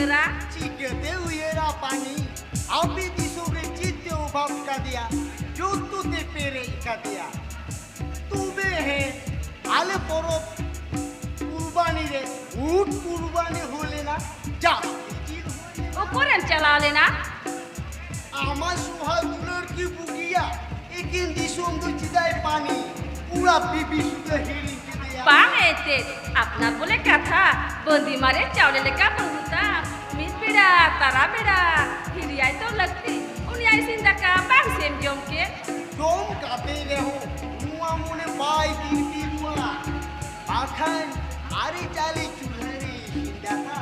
ᱪᱤᱠᱟᱹᱛᱮ ᱩᱭᱦᱟᱹᱨᱟ ᱯᱟᱱᱤ? ᱟᱯᱮ ᱫᱤᱥᱚᱢ ᱨᱮ ᱪᱮᱫ ᱛᱮ ᱚᱵᱷᱟᱵ ᱠᱟᱫᱮᱭᱟ? ᱡᱚᱛᱚ ᱛᱮ ᱯᱮᱨᱮᱡ ᱠᱟᱫᱮᱭᱟ᱾ ᱛᱚᱵᱮ ᱦᱮᱸ, ᱟᱞᱮ ᱯᱚᱨᱚᱵᱽ ᱠᱩᱨᱵᱟᱱᱤ ᱨᱮ ᱩᱴ ᱠᱩᱨᱵᱟᱱᱤ ᱦᱩᱭ ᱞᱮᱱᱟ, ᱡᱟᱹᱥᱛᱤ ᱡᱤᱞ ᱦᱩᱭ ᱞᱮᱱᱟ᱾ ᱚᱠᱚᱨᱮᱢ ᱪᱟᱞᱟᱣ ᱞᱮᱱᱟ? ᱟᱢᱟᱜ ᱥᱚᱦᱟᱜ ᱫᱩᱞᱟᱹᱲ ᱠᱤ ᱵᱩᱜᱤᱭᱟ? ᱮᱠᱮᱱ ᱫᱤᱥᱚᱢ ᱫᱚ ᱪᱮᱫᱟᱭ ᱯᱟᱱᱤ? ᱯᱩᱨᱟ ᱵᱤᱵᱤ ᱥᱩᱫᱷᱟᱹ ᱦᱤᱲᱤᱧ ᱠᱮᱫᱮᱭᱟ᱾ ᱵᱟᱝ ᱮᱱᱛᱮᱫ, ᱟᱯᱱᱟᱨ ᱵᱚᱞᱮ ᱠᱟᱛᱷᱟ, ᱵᱟᱸᱫᱤ ᱢᱟᱨᱮ ᱪᱟᱣᱞᱮ ᱞᱮᱠᱟ ᱵᱟᱹᱦᱩ ᱛᱟᱢ᱾ ᱢᱤᱫ ᱵᱮᱲᱟ, ᱛᱟᱨᱟ ᱵᱮᱲᱟ, ᱦᱤᱨᱤᱭᱟᱭ ᱛᱚ ᱞᱟᱹᱠᱛᱤ᱾ ᱩᱱᱤᱭᱟᱜ ᱤᱥᱤᱱ ᱫᱟᱠᱟ ᱵᱟᱝ ᱥᱮᱢ ᱡᱚᱢ ᱠᱮᱫ? ᱡᱚᱢ ᱠᱟᱛᱮ ᱨᱮᱦᱚᱸ ᱱᱚᱣᱟ ᱢᱚᱱᱮ ᱵᱟᱭ ᱛᱤᱨᱯᱤᱫᱚᱜᱼᱟ᱾ ᱵᱟᱠᱷᱟᱱ ᱟᱹᱨᱤᱪᱟᱹᱞᱤ ᱪᱩᱞᱦᱟᱹ ᱨᱮ ᱤᱥᱤᱱ ᱫᱟᱠᱟ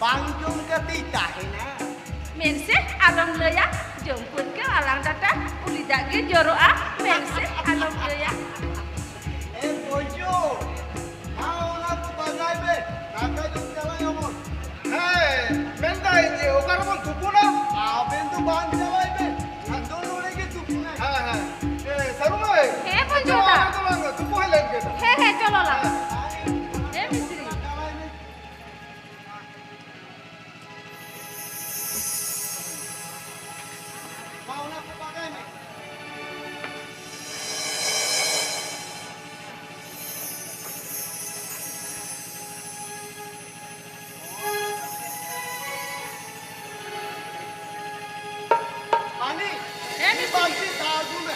ᱵᱟᱝ ᱡᱚᱢ ᱠᱟᱛᱮᱭ ᱛᱟᱦᱮᱱᱟ᱾ ᱢᱮᱱᱥᱮ ᱟᱞᱚᱢ ᱞᱟᱹᱭᱟ, ᱡᱚᱢ ᱯᱟᱹᱨᱠᱟᱹᱣ ᱟᱞᱟᱝ ᱰᱟᱴᱟ, ᱩᱞᱤ ᱫᱟᱜ ᱜᱮ ᱡᱚᱨᱚᱜᱼᱟ᱾ ᱢᱮᱱᱥᱮ ᱟᱞᱚᱢ ᱞᱟᱹᱭᱟ᱾ ᱮ ᱵᱚᱭᱡᱚ, ᱢᱟ ᱚᱱᱟ ᱠᱚ ᱵᱟᱜᱟᱭ ᱢᱮ, ᱫᱟᱠᱟ ᱡᱚᱢ ᱪᱟᱞᱟᱜ ᱟᱵᱚᱱ᱾ ᱦᱮᱸ, ᱢᱮᱱᱫᱟᱹᱧ ᱡᱮ ᱚᱠᱟ ᱨᱮᱵᱚᱱ ᱛᱩᱯᱩᱱᱟ? ᱟᱵᱮᱱ ᱫᱚ ᱵᱟᱝ ᱪᱟᱞᱟᱜ ᱵᱮᱱ, ᱤᱧ ᱫᱚ ᱱᱚᱰᱮ ᱜᱮ ᱛᱩᱯᱩᱱᱟ᱾ ᱦᱮᱸ, ᱦᱮᱸ᱾ ᱮ, ᱥᱟᱹᱨᱩ ᱢᱟᱹᱭ, ᱦᱮᱸ, ᱵᱚᱭᱡᱚ ᱫᱟ᱾ ᱟᱪᱪᱷᱟ, ᱚᱱᱟ ᱫᱚ ᱵᱟᱝ, ᱛᱩᱯᱩ ᱦᱮᱡ ᱞᱮᱱ ᱜᱮ ᱫᱚ᱾ ᱦᱮᱸ, ᱦᱮᱸ, ᱪᱚᱞᱚ ᱞᱟᱝ᱾ ᱦᱮᱸ, ᱢᱤᱥᱛᱨᱤ᱾ ᱢᱟ, ᱚᱱᱟ ᱠᱚ ᱵᱟᱜᱟᱭ ᱢᱮ᱾ ᱯᱟᱱᱤ, ᱦᱮᱸ, ᱢᱤᱥᱛᱨᱤ᱾ ᱵᱟᱹᱞᱛᱤ ᱫᱟᱜ ᱟᱹᱜᱩ ᱢᱮ᱾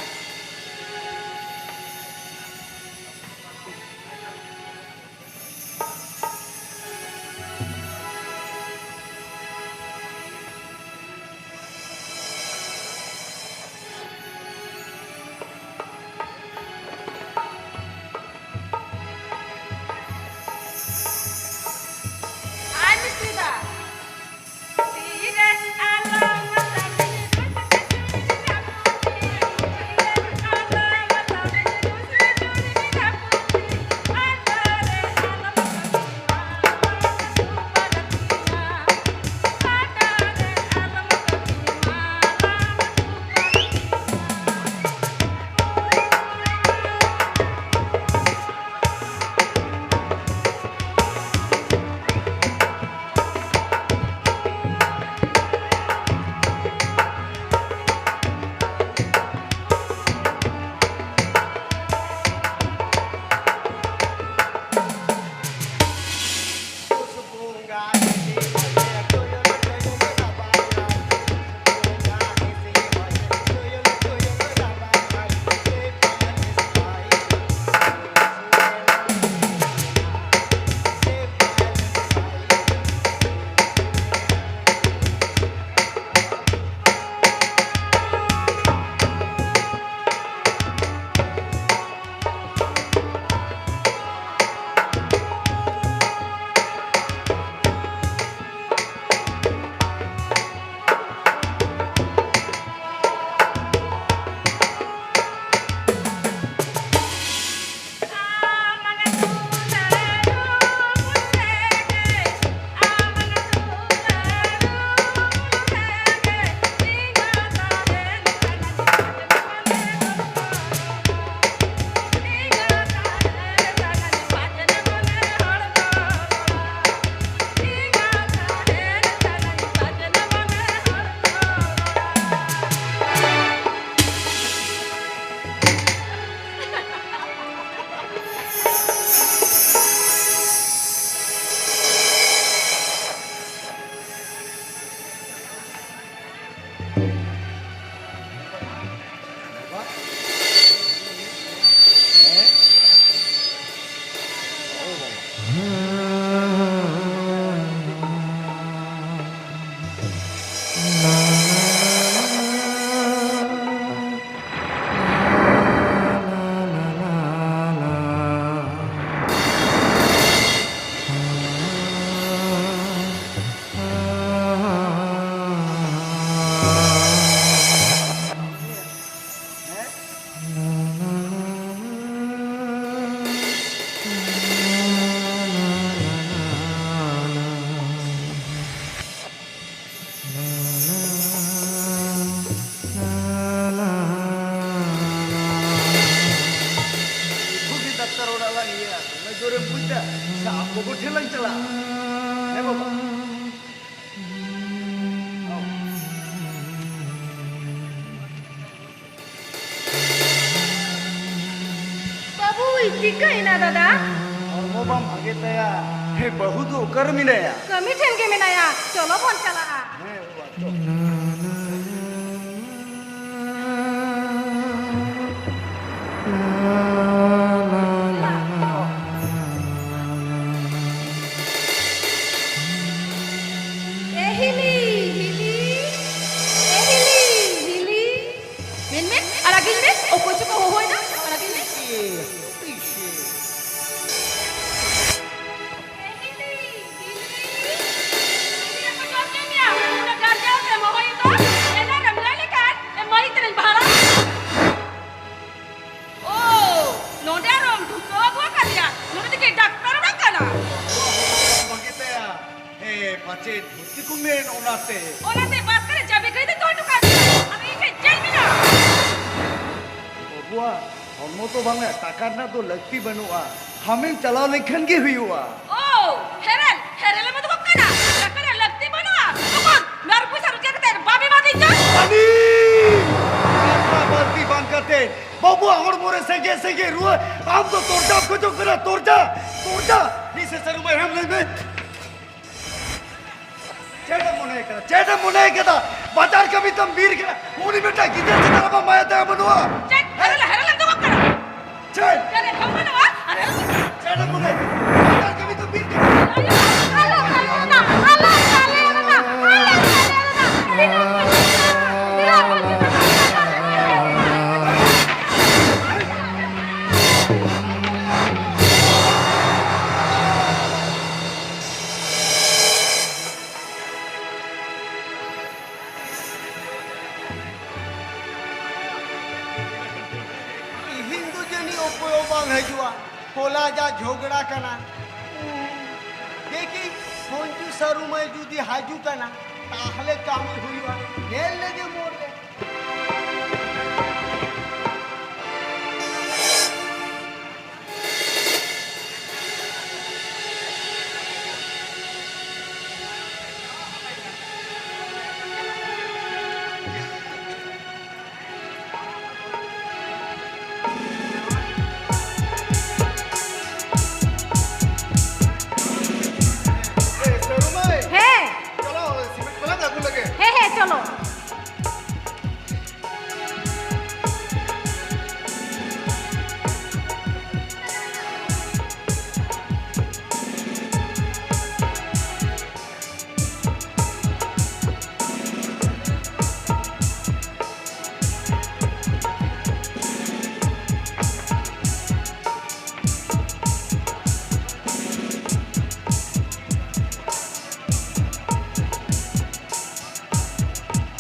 ᱪᱟᱞᱟᱜᱼᱟ᱾ ᱦᱮᱸ ᱵᱟᱵᱟ᱾ ᱵᱟᱹᱵᱩᱭ ᱪᱤᱠᱟᱹᱭᱮᱱᱟ ᱫᱟᱫᱟ? ᱦᱚᱲᱢᱚ ᱵᱟᱢ ᱵᱷᱟᱜᱮ ᱛᱟᱭᱟ᱾ ᱦᱮᱸ, ᱵᱟᱹᱦᱩ ᱫᱚ ᱚᱠᱟᱨᱮ ᱢᱮᱱᱟᱭᱟ? ᱠᱟᱹᱢᱤ ᱴᱷᱮᱱ ᱜᱮ ᱢᱮᱱᱟᱭᱟ, ᱪᱚᱞᱚ ᱵᱚᱱ ᱪᱟᱞᱟᱜᱼᱟ᱾ ᱦᱮᱸ ᱵᱟᱵᱟ, ᱪᱚ᱾ ᱮ ᱦᱤᱞᱤ, ᱦᱤᱞᱤ, ᱮ ᱦᱤᱞᱤ, ᱦᱤᱞᱤ᱾ ᱢᱮᱱ ᱢᱮ, ᱟᱲᱟᱜᱤᱧ ᱢᱮ, ᱚᱠᱚᱭ ᱪᱚᱠᱚ ᱦᱚᱦᱚᱭᱮᱫᱟ, ᱟᱲᱟᱜᱤᱧ ᱢᱮ᱾ ᱮ ᱦᱤᱞᱤ, ᱦᱤᱞᱤ᱾ ᱪᱮᱫ ᱠᱚ ᱡᱚᱢ ᱦᱚᱪᱚᱭᱮᱫ ᱢᱮᱭᱟ? ᱩᱱᱟᱹᱜ ᱜᱟᱨᱡᱟᱣ ᱛᱮᱢ ᱦᱚᱦᱚᱭᱮᱫ ᱫᱚ, ᱮᱱᱟᱱ ᱨᱮᱢ ᱞᱟᱹᱭ ᱞᱮᱠᱷᱟᱱ ᱮᱢ ᱢᱟᱹᱦᱤᱛ ᱨᱮᱧ ᱵᱷᱟᱲᱟ᱾ ᱳ, ᱱᱚᱰᱮ ᱟᱨᱚᱢ ᱰᱷᱩᱠᱟᱹᱣ ᱟᱹᱜᱩ ᱟᱠᱟᱫᱮᱭᱟ? ᱱᱚᱰᱮ ᱫᱚ ᱪᱮᱫ ᱰᱟᱠᱛᱟᱨ ᱚᱲᱟᱜ ᱠᱟᱱᱟ? ᱵᱷᱟᱜᱮ ᱛᱟᱭᱟ᱾ ᱦᱮᱸ, ᱯᱟᱪᱮᱫ ᱵᱷᱚᱨᱛᱤ ᱠᱚ ᱢᱮᱱ, ᱚᱱᱟᱛᱮ᱾ ᱚᱱᱟᱛᱮ ᱵᱟᱥ ᱨᱮ ᱪᱟᱹᱵᱤ ᱜᱷᱟᱹᱲᱤ ᱫᱚ ᱫᱚᱦᱚ ᱦᱚᱴᱚ ᱠᱟᱜ ᱢᱮ᱾ ᱟᱫᱚ ᱤᱧ ᱴᱷᱮᱱ ᱪᱮᱫ ᱢᱮᱱᱟᱜᱼᱟ? ᱵᱟᱹᱵᱩᱣᱟᱜ ᱦᱚᱲᱢᱚ ᱛᱚ ᱵᱟᱝᱟ, ᱴᱟᱠᱟ ᱨᱮᱱᱟᱜ ᱫᱚ ᱞᱟᱹᱠᱛᱤ ᱵᱟᱹᱱᱩᱜᱼᱟ᱾ ᱦᱟᱢᱮᱢ ᱪᱟᱞᱟᱣ ᱞᱮᱱᱠᱷᱟᱱ ᱜᱮ ᱦᱩᱭᱩᱜᱼᱟ᱾ ᱳ, ᱦᱮᱨᱮᱞ, ᱦᱮᱨᱮᱞ ᱮᱢ ᱩᱫᱩᱜᱚᱜ ᱠᱟᱱᱟ? ᱴᱟᱠᱟ ᱨᱮᱭᱟᱜ ᱞᱟᱹᱠᱛᱤ ᱵᱟᱹᱱᱩᱜᱼᱟ? ᱛᱚᱠᱷᱚᱱ ᱢᱟᱨ ᱯᱚᱭᱥᱟ ᱨᱳᱡᱽᱜᱟᱨ ᱠᱟᱛᱮ ᱵᱟᱢ ᱮᱢᱟ ᱫᱤᱧ ᱠᱟᱱ? ᱟᱹᱰᱤ ᱴᱟᱠᱟ ᱵᱟᱹᱲᱛᱤ ᱵᱟᱝ ᱠᱟᱛᱮ ᱵᱟᱹᱵᱩᱣᱟᱜ ᱦᱚᱲᱢᱚ ᱨᱮ ᱥᱮᱸᱜᱮ ᱥᱮᱸᱜᱮ ᱨᱩᱣᱟᱹ, ᱟᱢ ᱫᱚ ᱛᱚᱨᱡᱟᱢ ᱠᱷᱚᱡᱚᱜ ᱠᱟᱱᱟ, ᱛᱚᱨᱡᱟ, ᱛᱚᱨᱡᱟ᱾ ᱱᱤᱥᱟᱹ ᱥᱟᱹᱨᱩ ᱢᱟᱭᱟᱢ ᱞᱟᱹᱭ ᱢᱮ᱾ ᱪᱮᱫ ᱮᱢ ᱢᱚᱱᱮ ᱠᱟᱫᱟ? ᱪᱮᱫ ᱮᱢ ᱢᱚᱱᱮ ᱠᱟᱫᱟ? ᱵᱟᱡᱟᱨ ᱠᱟᱹᱢᱤ ᱛᱟᱢ ᱵᱤᱨ ᱠᱟᱱᱟ᱾ ᱩᱱᱤ ᱢᱤᱫᱴᱟᱝ ᱜᱤᱫᱟᱹᱨ ᱪᱮᱛᱟᱱ ᱨᱮ ᱟᱢᱟᱜ ᱢᱟᱭᱟ ᱫᱟᱭᱟ ᱵᱟᱹᱱᱩᱜᱼᱟ? ᱪᱮᱫ? ᱦᱮᱨᱮᱞ, ᱦᱮᱨᱮᱞ ᱮᱢ ᱫᱚᱦᱚ ᱠᱟᱱᱟ? ᱪᱮᱫ? ᱪᱮᱫ ᱮᱢ ᱢᱚᱱᱮ? ᱪᱮᱫ ᱮᱢ ᱢᱚᱱᱮ? ᱵᱟᱡᱟᱨ ᱠᱟᱹᱢᱤ ᱛᱟᱢ ᱵᱤᱨ ᱠᱟᱱᱟ᱾ ᱟᱞᱚ ᱛᱟᱞᱮ ᱨᱮᱱᱟ, ᱟᱞᱚ ᱛᱟᱞᱮ ᱨᱮᱱᱟ, ᱟᱞᱚ ᱛᱟᱞᱮ ᱨᱮᱱᱟ᱾ ᱛᱤᱦᱤᱧ ᱫᱚ ᱡᱟᱹᱱᱤᱡ ᱚᱠᱚᱭ ᱦᱚᱸ ᱵᱟᱝ ᱦᱤᱡᱩᱜᱼᱟ᱾ ᱦᱚᱞᱟ ᱡᱟ ᱡᱷᱚᱜᱽᱲᱟ ᱠᱟᱱᱟ᱾ ᱫᱮᱠᱷᱤ, ᱢᱚᱧᱡᱩ ᱥᱟᱹᱨᱩ ᱢᱟᱹᱭ ᱡᱩᱫᱤ ᱦᱤᱡᱩᱜ ᱠᱟᱱᱟ, ᱛᱟᱦᱞᱮ ᱠᱟᱹᱢᱤ ᱦᱩᱭᱩᱜᱼᱟ᱾ ᱧᱮᱞ ᱞᱮᱜᱮ ᱢᱳᱲ ᱨᱮ᱾ ᱪᱚᱞᱚ᱾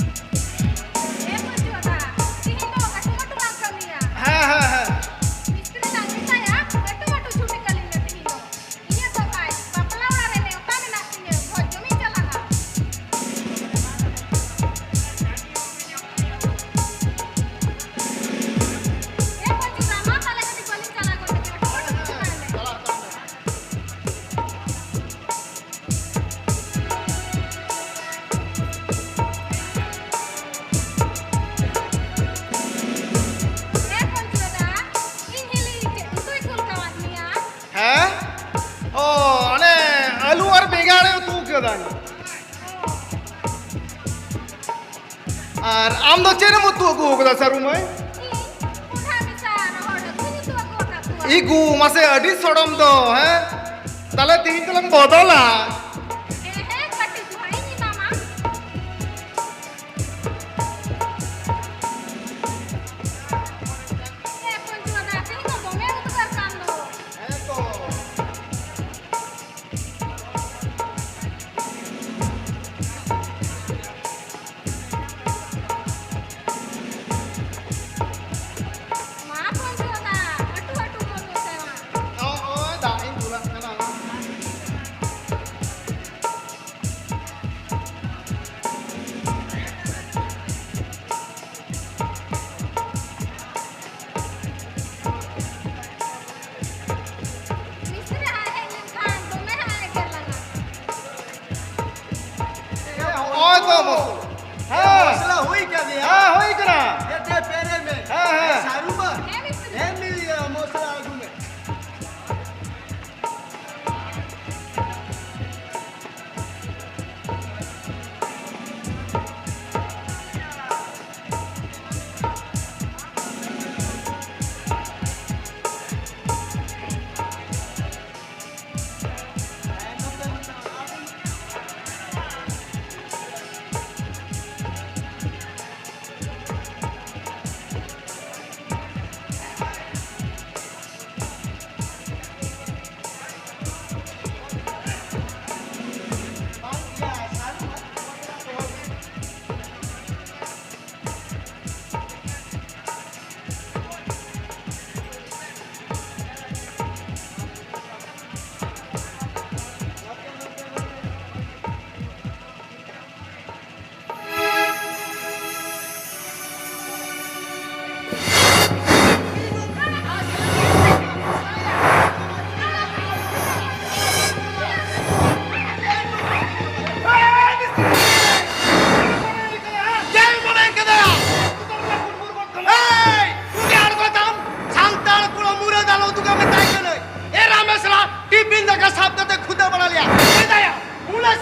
ᱮ ᱢᱟᱹᱡᱷᱤ ᱵᱟᱵᱟ, ᱛᱤᱦᱤᱧ ᱫᱚ ᱟᱹᱴᱩ ᱢᱟᱹᱴᱩ ᱞᱟᱝ ᱠᱟᱹᱢᱤᱭᱟ᱾ ᱦᱮᱸ, ᱦᱮᱸ, ᱦᱮᱸ᱾ ᱢᱤᱥᱛᱨᱤ ᱞᱟᱝ ᱢᱮᱛᱟᱭᱟ, ᱟᱹᱴᱩ ᱢᱟᱹᱴᱩ ᱪᱷᱩᱴᱤ ᱠᱟᱹᱞᱤᱧ ᱢᱮ ᱛᱤᱦᱤᱧ ᱫᱚ᱾ ᱤᱧᱟᱹᱜ ᱫᱚ ᱵᱟᱭ, ᱵᱟᱯᱞᱟ ᱚᱲᱟᱜ ᱨᱮ ᱱᱮᱣᱛᱟ ᱢᱮᱱᱟᱜ ᱛᱤᱧᱟᱹ, ᱵᱷᱚᱡᱽ ᱡᱚᱢᱤᱧ ᱪᱟᱞᱟᱜᱼᱟ᱾ ᱮ ᱢᱟᱹᱡᱷᱤ ᱵᱟᱵᱟ, ᱢᱟ ᱛᱟᱦᱞᱮ ᱠᱟᱹᱴᱤᱡ ᱵᱟᱹᱞᱤᱧ ᱪᱟᱞᱟᱜ ᱠᱟᱱ ᱛᱟᱵᱮᱱᱟ, ᱟᱹᱴᱩ ᱢᱟᱹᱴᱩ ᱪᱷᱩᱴᱤ ᱠᱟᱹᱞᱤᱧ ᱢᱮ᱾ ᱮ ᱯᱚᱧᱪᱩ ᱫᱟᱫᱟ, ᱤᱧ ᱦᱤᱞᱤ ᱪᱮᱫ ᱩᱛᱩᱭ ᱠᱩᱞ ᱠᱟᱣᱟᱫ ᱢᱮᱭᱟ? ᱦᱮᱸ? ᱚ, ᱚᱱᱮ ᱟᱹᱞᱩ ᱟᱨ ᱵᱮᱸᱜᱟᱲᱮ ᱩᱛᱩ ᱠᱟᱫᱟᱧ᱾ ᱚ᱾ ᱟᱨ ᱟᱢ ᱫᱚ ᱪᱮᱫ ᱮᱢ ᱩᱛᱩ ᱟᱹᱜᱩ ᱠᱟᱫᱟ, ᱥᱟᱹᱨᱩ ᱢᱟᱹᱭ? ᱤᱧ ᱠᱚᱸᱰᱷᱟ ᱢᱮᱥᱟ ᱨᱚᱦᱚᱲ ᱦᱟᱹᱠᱩᱧ ᱩᱛᱩ ᱟᱹᱜᱩ ᱟᱠᱟᱫ ᱠᱚᱣᱟ᱾ ᱤᱜᱩ, ᱢᱟᱥᱮ ᱟᱹᱰᱤ ᱥᱚᱲᱚᱢ ᱫᱚ, ᱦᱮᱸ? ᱛᱟᱦᱞᱮ ᱛᱤᱦᱤᱧ ᱫᱚᱞᱟᱝ ᱵᱚᱫᱚᱞᱟ᱾ ᱦᱮᱸ, ᱦᱮᱸ, ᱠᱟᱹᱴᱤᱡ ᱫᱚ ᱦᱟᱸᱜ ᱤᱧ ᱮᱢᱟᱢᱟ᱾ ᱦᱮᱸ, ᱯᱟᱹᱧᱪᱩ ᱫᱟᱫᱟ, ᱛᱤᱦᱤᱧ ᱫᱚ ᱫᱚᱢᱮ ᱩᱫᱽᱜᱟᱹᱨ ᱠᱟᱱ ᱫᱚ᱾ ᱦᱮᱸ ᱛᱚ᱾ ᱢᱟ ᱯᱟᱹᱧᱪᱩ ᱫᱟᱫᱟ, ᱟᱹᱴᱩ ᱟᱹᱴᱩ ᱢᱚᱡᱽ ᱢᱮᱥᱮ ᱢᱟ᱾ ᱱᱚᱜᱼᱚᱭ ᱫᱟᱜ ᱤᱧ ᱫᱩᱞᱟᱜ ᱠᱟᱱᱟ᱾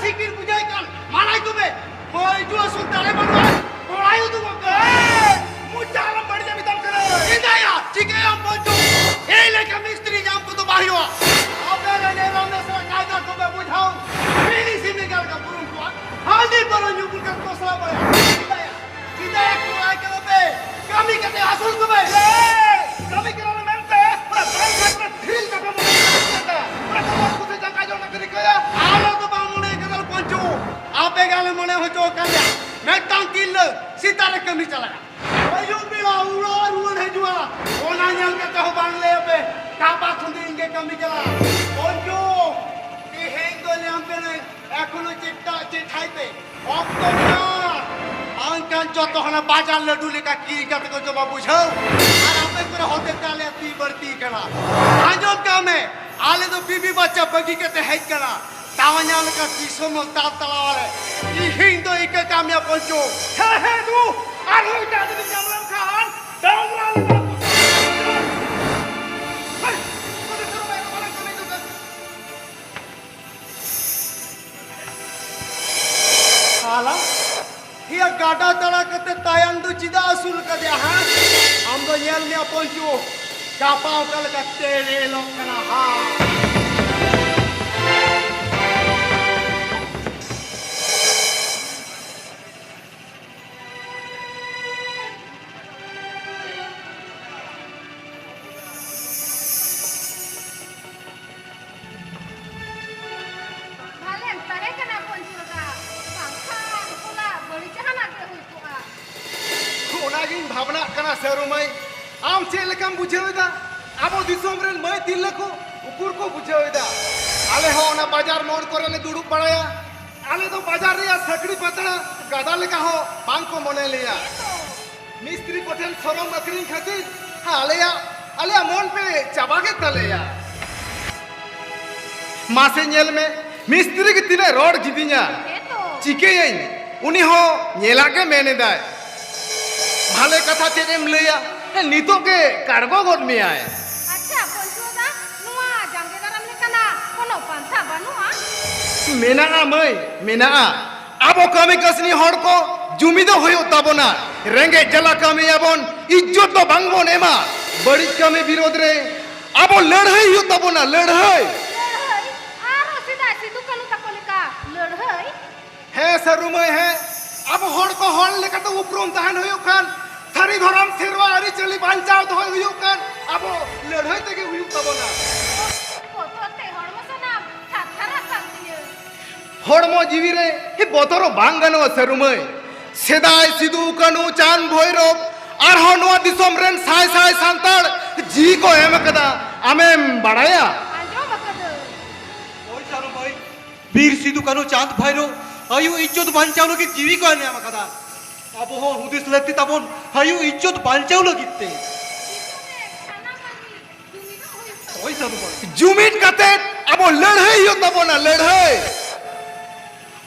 ᱥᱤᱠᱤᱲ ᱵᱩᱡᱷᱟᱹᱣ ᱠᱟᱱ, ᱢᱟᱱᱟᱭ ᱠᱚᱢᱮ᱾ ᱦᱳᱭ, ᱡᱩᱣᱟᱹ ᱥᱩᱱ ᱫᱟᱲᱮ ᱵᱟᱹᱱᱩᱜᱼᱟ, ᱠᱚᱲᱟᱭ ᱩᱫᱩᱜᱚᱜ ᱠᱟᱱᱟ᱾ ᱮᱭ! ᱢᱚᱪᱟ ᱟᱞᱚᱢ ᱵᱟᱹᱲᱤᱡᱟ ᱢᱮᱛᱟᱢ ᱠᱟᱱᱟ᱾ ᱪᱤᱠᱟᱹᱭᱟ, ᱪᱤᱠᱟᱹᱭᱟᱢ ᱵᱚᱱᱪᱩ? ᱮᱭ ᱞᱮᱠᱟ ᱢᱤᱥᱛᱨᱤ ᱧᱟᱢ ᱠᱚᱫᱚ ᱵᱟᱭ ᱦᱩᱭᱩᱜᱼᱟ᱾ ᱟᱯᱮ ᱨᱮᱱ ᱮᱨᱟ ᱢᱮᱥᱨᱟ ᱠᱟᱭᱫᱟ ᱠᱚᱯᱮ ᱵᱩᱡᱷᱟᱹᱣ᱾ ᱵᱤᱲᱤ ᱥᱤᱢᱤ ᱜᱟᱲ ᱠᱟ ᱵᱩᱨᱩᱢ ᱠᱚᱣᱟ᱾ ᱦᱟᱺᱰᱤ ᱯᱟᱹᱣᱨᱟᱹ ᱧᱩ ᱵᱩᱞ ᱠᱟᱛᱮ ᱠᱚ ᱥᱟᱞᱟ ᱵᱟᱲᱟᱭᱟ᱾ ᱪᱤᱠᱟᱹᱭᱟ? ᱪᱮᱫᱟᱜ ᱠᱚᱲᱟ ᱠᱟᱱᱟ ᱯᱮ? ᱠᱟᱹᱢᱤ ᱠᱟᱛᱮ ᱟᱹᱥᱩᱞ ᱠᱚᱯᱮ᱾ ᱮᱭ! ᱠᱟᱹᱢᱤ ᱠᱟᱱᱟ ᱞᱮ ᱢᱮᱱᱛᱮ ᱚᱱᱟ ᱵᱟᱝ ᱠᱷᱟᱴ ᱨᱮ ᱫᱷᱤᱨᱤ ᱞᱮᱠᱟ ᱯᱮ ᱢᱚᱱᱮ ᱠᱟᱱᱟ᱾ ᱚᱱᱟ ᱠᱚ ᱢᱚᱡᱽ ᱠᱚᱛᱮ ᱡᱟᱸᱜᱟ ᱡᱚᱲ ᱠᱟᱛᱮ ᱨᱤᱠᱟᱹᱭᱟ᱾ ᱟᱞᱮ ᱫᱚ ᱵᱟᱝ ᱢᱚᱱᱮ ᱠᱟᱫᱟ ᱞᱮ ᱯᱚᱧᱪᱩ᱾ ᱟᱯᱮ ᱜᱮ ᱟᱞᱮ ᱢᱚᱱᱮ ᱦᱚᱪᱚ ᱟᱠᱟᱫ ᱞᱮᱭᱟ᱾ ᱢᱤᱫᱴᱟᱝ ᱛᱤᱨᱞᱟᱹ ᱥᱮᱛᱟᱜ ᱨᱮ ᱠᱟᱹᱢᱤ ᱪᱟᱞᱟᱜᱼᱟ᱾ ᱟᱹᱭᱩᱵ ᱵᱮᱲᱟ ᱚᱲᱟᱜ ᱨᱩᱣᱟᱹᱲ ᱦᱤᱡᱩᱜᱼᱟ᱾ ᱚᱱᱟ ᱧᱮᱞ ᱠᱟᱛᱮ ᱦᱚᱸ ᱵᱟᱝ ᱞᱟᱹᱭ ᱟᱯᱮ᱾ ᱜᱟᱯᱟ ᱠᱷᱚᱱ ᱫᱚ ᱤᱧ ᱜᱮ ᱠᱟᱹᱢᱤ ᱪᱟᱞᱟᱜᱼᱟ᱾ ᱯᱚᱧᱪᱩ, ᱛᱮᱦᱮᱧ ᱫᱚ ᱞᱟᱹᱭᱟᱢ ᱠᱟᱹᱱᱟᱹᱧ, ᱮᱠᱷᱚᱱᱳ ᱪᱮᱴᱷᱟ ᱪᱮᱴᱷᱟᱭ ᱯᱮ᱾ ᱚᱠᱛᱚ ᱢᱮᱱᱟᱜᱼᱟ᱾ ᱵᱟᱝᱠᱷᱟᱱ ᱡᱚᱛᱚ ᱦᱟᱱᱟ ᱵᱟᱡᱟᱨ ᱞᱟᱹᱰᱩ ᱞᱮᱠᱟ ᱠᱤᱨᱤᱧ ᱠᱟᱛᱮ ᱠᱚ ᱡᱚᱢᱟ, ᱵᱩᱡᱷᱟᱹᱣ? ᱟᱨ ᱟᱯᱮ ᱠᱚᱨᱮ ᱦᱚᱛᱮ ᱛᱮ ᱟᱞᱮᱭᱟᱜ ᱛᱤ ᱵᱟᱹᱲᱛᱤ ᱠᱟᱱᱟ᱾ ᱟᱸᱡᱚᱢ ᱠᱟᱜ ᱢᱮ, ᱟᱞᱮ ᱫᱚ ᱵᱤᱵᱤ ᱵᱟᱪᱪᱟ ᱵᱟᱹᱜᱤ ᱠᱟᱛᱮ ᱦᱮᱡ ᱠᱟᱱᱟ᱾ ᱛᱟᱣᱟ ᱧᱟᱢ ᱞᱮᱠᱟ ᱫᱤᱥᱚᱢ ᱦᱚᱸ ᱛᱟᱞ ᱛᱟᱞᱟᱣᱟᱞᱮ᱾ ᱤᱧ ᱫᱚ ᱤᱠᱟᱹ ᱠᱟᱜ ᱢᱮᱭᱟ ᱯᱚᱧᱪᱚ᱾ ᱦᱮᱸ, ᱦᱮᱸ, ᱫᱩ, ᱟᱨᱦᱚᱸ ᱮᱴᱟᱜ ᱡᱩᱫᱤ ᱧᱟᱢ ᱞᱮᱱ ᱠᱷᱟᱱ, ᱰᱟᱝᱨᱟ ᱞᱮᱠᱟ ᱠᱚ ᱥᱟᱵ᱾ ᱦᱮᱸ, ᱚᱸᱰᱮ ᱥᱮᱱᱚᱜ ᱢᱮ, ᱚᱱᱟ ᱠᱟᱹᱢᱤ ᱫᱚ ᱵᱮᱥ᱾ ᱥᱟᱞᱟ, ᱤᱭᱟᱹ ᱜᱟᱰᱟ ᱛᱟᱲᱟ ᱠᱟᱛᱮ ᱛᱟᱭᱟᱱ ᱫᱚ ᱪᱮᱫᱟᱜ ᱟᱹᱥᱩᱞ ᱠᱟᱫᱮᱭᱟ, ᱦᱮᱸ? ᱟᱢ ᱫᱚ ᱧᱮᱞ ᱢᱮᱭᱟ ᱯᱚᱧᱪᱩ, ᱜᱟᱯᱟ ᱚᱠᱟ ᱞᱮᱠᱟ ᱛᱮᱨᱮᱞᱚᱜ ᱠᱟᱱᱟ, ᱦᱮᱸ? ᱵᱷᱟᱞᱮᱢ ᱛᱟᱦᱮᱸ ᱠᱟᱱᱟ ᱯᱚᱧᱪᱩ ᱫᱟ, ᱵᱟᱝᱠᱷᱟᱱ ᱦᱚᱞᱟ ᱵᱟᱹᱲᱤᱡ ᱡᱟᱦᱟᱱᱟᱜ ᱜᱮ ᱦᱩᱭ ᱠᱚᱜᱼᱟ᱾ ᱚᱱᱟᱜᱤᱧ ᱵᱷᱟᱵᱽᱱᱟᱜ ᱠᱟᱱᱟ ᱥᱟᱹᱨᱩ ᱢᱟᱹᱭ, ᱟᱢ ᱪᱮᱫ ᱞᱮᱠᱟᱢ ᱵᱩᱡᱷᱟᱹᱣ ᱮᱫᱟ? ᱟᱵᱚ ᱫᱤᱥᱚᱢ ᱨᱮᱱ ᱢᱟᱹᱭ ᱛᱤᱨᱞᱟᱹ ᱠᱚ ᱩᱠᱩᱨ ᱠᱚ ᱵᱩᱡᱷᱟᱹᱣ ᱮᱫᱟ? ᱟᱞᱮ ᱦᱚᱸ ᱚᱱᱟ ᱵᱟᱡᱟᱨ ᱢᱳᱲ ᱠᱚᱨᱮ ᱞᱮ ᱫᱩᱲᱩᱵ ᱵᱟᱲᱟᱭᱟ, ᱟᱞᱮ ᱫᱚ ᱵᱟᱡᱟᱨ ᱨᱮᱭᱟᱜ ᱥᱟᱹᱠᱲᱤ ᱯᱟᱛᱲᱟ ᱜᱟᱫᱟ ᱞᱮᱠᱟ ᱦᱚᱸ ᱵᱟᱝ ᱠᱚ ᱢᱚᱱᱮ ᱞᱮᱭᱟ᱾ ᱢᱤᱥᱛᱨᱤ ᱠᱚᱴᱷᱮᱱ ᱥᱚᱨᱚᱢ ᱟᱹᱠᱷᱨᱤᱧ ᱠᱷᱟᱹᱛᱤᱨ ᱟᱞᱮᱭᱟᱜ, ᱟᱞᱮᱭᱟᱜ ᱢᱚᱱ ᱯᱮ ᱪᱟᱵᱟ ᱠᱮᱫ ᱛᱟᱞᱮᱭᱟ᱾ ᱢᱟᱥᱮ ᱧᱮᱞ ᱢᱮ, ᱢᱤᱥᱛᱨᱤ ᱜᱮ ᱛᱤᱱᱟᱹᱜ ᱨᱚᱲ ᱠᱤᱫᱤᱧᱟ᱾ ᱦᱮᱸᱛᱚ᱾ ᱪᱤᱠᱟᱹᱭᱟᱹᱧ? ᱩᱱᱤ ᱦᱚᱸ ᱧᱮᱞᱟᱜ ᱜᱮ ᱢᱮᱱ ᱮᱫᱟᱭ᱾ ᱵᱷᱟᱞᱮ ᱠᱟᱛᱷᱟ ᱪᱮᱫ ᱮᱢ ᱞᱟᱹᱭᱟ? ᱦᱮᱸ, ᱱᱤᱛᱚᱜ ᱜᱮ ᱠᱟᱲᱜᱚ ᱜᱚᱫ ᱢᱮᱭᱟᱭ᱾ ᱟᱪᱪᱷᱟ, ᱯᱚᱧᱪᱩ ᱫᱟ, ᱱᱚᱣᱟ ᱡᱟᱸᱜᱮ ᱫᱟᱨᱟᱢ ᱞᱮᱠᱟᱱᱟᱜ ᱠᱳᱱᱳ ᱯᱟᱱᱛᱷᱟ ᱵᱟᱹᱱᱩᱜᱼᱟ? ᱢᱮᱱᱟᱜᱼᱟ ᱢᱟᱹᱭ, ᱢᱮᱱᱟᱜᱼᱟ᱾ ᱟᱵᱚ ᱠᱟᱹᱢᱤ ᱠᱟᱹᱥᱱᱤ ᱦᱚᱲ ᱠᱚ ᱡᱩᱢᱤᱫᱚᱜ ᱦᱩᱭᱩᱜ ᱛᱟᱵᱚᱱᱟ᱾ ᱨᱮᱸᱜᱮᱡ ᱡᱟᱞᱟ ᱠᱟᱹᱢᱤᱭᱟᱵᱚᱱ, ᱤᱡᱽᱡᱚᱛ ᱫᱚ ᱵᱟᱝᱵᱚᱱ ᱮᱢᱟ᱾ ᱵᱟᱹᱲᱤᱡ ᱠᱟᱹᱢᱤ ᱵᱤᱨᱳᱫᱷ ᱨᱮ ᱟᱵᱚ ᱞᱟᱹᱲᱦᱟᱹᱭ ᱦᱩᱭᱩᱜ ᱛᱟᱵᱚᱱᱟ, ᱞᱟᱹᱲᱦᱟᱹᱭ᱾ ᱞᱟᱹᱲᱦᱟᱹᱭ? ᱟᱨᱦᱚᱸ ᱥᱮᱫᱟᱭ ᱥᱤᱫᱩ ᱠᱟᱹᱱᱦᱩ ᱛᱟᱠᱚ ᱞᱮᱠᱟ ᱞᱟᱹᱲᱦᱟᱹᱭ? ᱦᱮᱸ ᱥᱟᱹᱨᱩ ᱢᱟᱹᱭ, ᱦᱮᱸ᱾ ᱟᱵᱚ ᱦᱚᱲ ᱠᱚ ᱦᱚᱲ ᱞᱮᱠᱟᱛᱮ ᱩᱯᱨᱩᱢ ᱛᱟᱦᱮᱱ ᱦᱩᱭᱩᱜ ᱠᱷᱟᱱ, ᱥᱟᱹᱨᱤ ᱫᱷᱚᱨᱚᱢ ᱥᱮᱨᱣᱟ ᱟᱹᱨᱤᱪᱟᱹᱞᱤ ᱵᱟᱧᱪᱟᱣ ᱫᱚᱦᱚᱭ ᱦᱩᱭᱩᱜ ᱠᱷᱟᱱ, ᱟᱵᱚ ᱞᱟᱹᱲᱦᱟᱹᱭ ᱛᱮᱜᱮ ᱦᱩᱭᱩᱜ ᱛᱟᱵᱚᱱᱟ᱾ ᱵᱚᱛᱚᱨ ᱛᱮ ᱦᱚᱲᱢᱚ ᱥᱟᱱᱟᱢ ᱛᱷᱟᱨ ᱛᱷᱟᱨᱟᱜ ᱠᱟᱱ ᱛᱤᱧᱟᱹ᱾ ᱦᱚᱲᱢᱚ ᱡᱤᱣᱤ ᱨᱮ ᱵᱚᱛᱚᱨ ᱦᱚᱸ ᱵᱟᱝ ᱜᱟᱱᱚᱜᱼᱟ ᱥᱟᱹᱨᱩ ᱢᱟᱹᱭ᱾ ᱥᱮᱫᱟᱭ ᱥᱤᱫᱩ, ᱠᱟᱹᱱᱦᱩ, ᱪᱟᱸᱫᱽ, ᱵᱷᱳᱭᱨᱳᱵ ᱟᱨᱦᱚᱸ ᱱᱚᱣᱟ ᱫᱤᱥᱚᱢ ᱨᱮᱱ ᱥᱟᱭ ᱥᱟᱭ ᱥᱟᱱᱛᱟᱲ ᱡᱤᱣᱤ ᱠᱚ ᱮᱢ ᱟᱠᱟᱫᱟ, ᱟᱢᱮᱢ ᱵᱟᱲᱟᱭᱟ? ᱟᱸᱡᱚᱢ ᱟᱠᱟᱫᱟᱹᱧ᱾ ᱦᱳᱭ ᱥᱟᱹᱨᱩ ᱢᱟᱹᱭ, ᱵᱤᱨ ᱥᱤᱫᱩ, ᱠᱟᱹᱱᱦᱩ, ᱪᱟᱸᱫᱽ, ᱵᱷᱟᱭᱨᱳ ᱟᱭᱳ ᱤᱡᱽᱡᱚᱛ ᱵᱟᱧᱪᱟᱣ ᱞᱟᱹᱜᱤᱫ ᱡᱤᱣᱤ ᱠᱚ ᱮᱢ ᱟᱠᱟᱫᱟ᱾ ᱟᱵᱚ ᱦᱚᱸ ᱦᱩᱫᱤᱥ ᱞᱟᱹᱠᱛᱤ ᱛᱟᱵᱚᱱ ᱟᱭᱳ ᱤᱡᱽᱡᱚᱛ ᱵᱟᱧᱪᱟᱣ ᱞᱟᱹᱜᱤᱫ ᱛᱮ᱾ ᱦᱳᱭ ᱥᱟᱹᱨᱩ ᱢᱟᱹᱭ᱾ ᱡᱩᱢᱤᱫ ᱠᱟᱛᱮ ᱟᱵᱚ ᱞᱟᱹᱲᱦᱟᱹᱭ ᱦᱩᱭᱩᱜ ᱛᱟᱵᱚᱱᱟ, ᱞᱟᱹᱲᱦᱟᱹᱭ᱾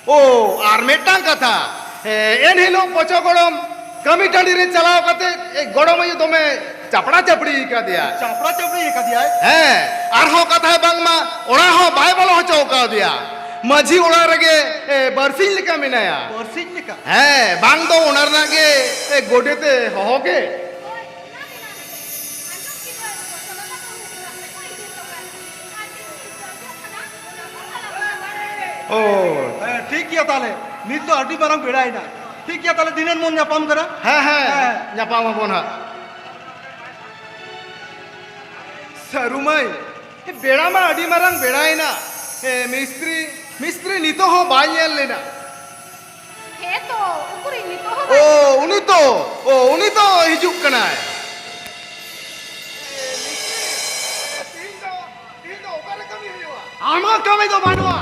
ᱳ, ᱟᱨ ᱢᱤᱫᱴᱟᱝ ᱠᱟᱛᱷᱟ, ᱮ, ᱮᱱᱦᱤᱞᱳᱜ ᱯᱚᱪᱚ ᱜᱚᱲᱚᱢ ᱠᱟᱹᱢᱤ ᱴᱟᱺᱰᱤ ᱨᱮ ᱪᱟᱞᱟᱣ ᱠᱟᱛᱮ, ᱮ, ᱜᱚᱲᱚᱢ ᱟᱭᱳ ᱫᱚᱢᱮ ᱪᱟᱯᱲᱟ ᱪᱟᱯᱲᱤ ᱟᱠᱟᱫᱮᱭᱟ᱾ ᱪᱟᱯᱲᱟ ᱪᱟᱯᱲᱤ ᱟᱠᱟᱫᱮᱭᱟᱭ? ᱦᱮᱸ, ᱟᱨᱦᱚᱸ ᱠᱟᱛᱷᱟᱭ ᱵᱟᱝᱢᱟ ᱚᱲᱟᱜ ᱦᱚᱸ ᱵᱟᱭ ᱵᱚᱞᱚ ᱦᱚᱪᱚ ᱟᱠᱟᱣᱫᱮᱭᱟ᱾ ᱢᱟᱹᱡᱷᱤ ᱚᱲᱟᱜ ᱨᱮᱜᱮ, ᱮ, ᱵᱟᱹᱨᱥᱤᱧ ᱞᱮᱠᱟ ᱢᱮᱱᱟᱭᱟ᱾ ᱵᱟᱹᱨᱥᱤᱧ ᱞᱮᱠᱟ? ᱦᱮᱸ, ᱵᱟᱝ ᱫᱚ ᱚᱱᱟ ᱨᱮᱱᱟᱜ ᱜᱮ, ᱮ, ᱜᱚᱰᱮᱛ ᱮ ᱦᱚᱦᱚ ᱠᱮ᱾ ᱳ᱾ ᱦᱮᱸ, ᱴᱷᱤᱠ ᱜᱮᱭᱟ ᱛᱟᱦᱞᱮ᱾ ᱱᱤᱛ ᱫᱚ ᱟᱹᱰᱤ ᱢᱟᱨᱟᱝ ᱵᱮᱲᱟᱭᱮᱱᱟ᱾ ᱴᱷᱤᱠ ᱜᱮᱭᱟ ᱛᱟᱦᱞᱮ, ᱫᱷᱤᱱᱟᱹᱱ ᱵᱚᱱ ᱧᱟᱯᱟᱢ ᱠᱟᱱᱟ᱾ ᱦᱮᱸ, ᱦᱮᱸ, ᱦᱮᱸ᱾ ᱧᱟᱯᱟᱢ ᱟᱵᱚᱱ ᱦᱟᱸᱜ᱾ ᱥᱟᱹᱨᱩ ᱢᱟᱹᱭ, ᱵᱮᱲᱟ ᱢᱟ ᱟᱹᱰᱤ ᱢᱟᱨᱟᱝ ᱵᱮᱲᱟᱭᱮᱱᱟ᱾ ᱦᱮᱸ, ᱢᱤᱥᱛᱨᱤ, ᱢᱤᱥᱛᱨᱤ ᱱᱤᱛᱚᱜ ᱦᱚᱸ ᱵᱟᱭ ᱧᱮᱞ ᱞᱮᱱᱟ᱾ ᱦᱮᱸ ᱛᱚ, ᱩᱠᱩᱨᱤᱡ ᱱᱤᱛᱚᱜ ᱦᱚᱸ ᱳ, ᱵᱟᱭ ᱩᱱᱤ ᱛᱚ, ᱳ, ᱩᱱᱤ ᱛᱚ ᱦᱤᱡᱩᱜ ᱠᱟᱱᱟᱭ᱾ ᱛᱤᱦᱤᱧ ᱫᱚ, ᱛᱤᱦᱤᱧ ᱫᱚ ᱚᱠᱟᱨᱮ ᱠᱟᱹᱢᱤ ᱦᱩᱭᱩᱜᱼᱟ? ᱟᱢᱟᱜ ᱠᱟᱹᱢᱤ ᱫᱚ ᱵᱟᱹᱱᱩᱜᱼᱟ᱾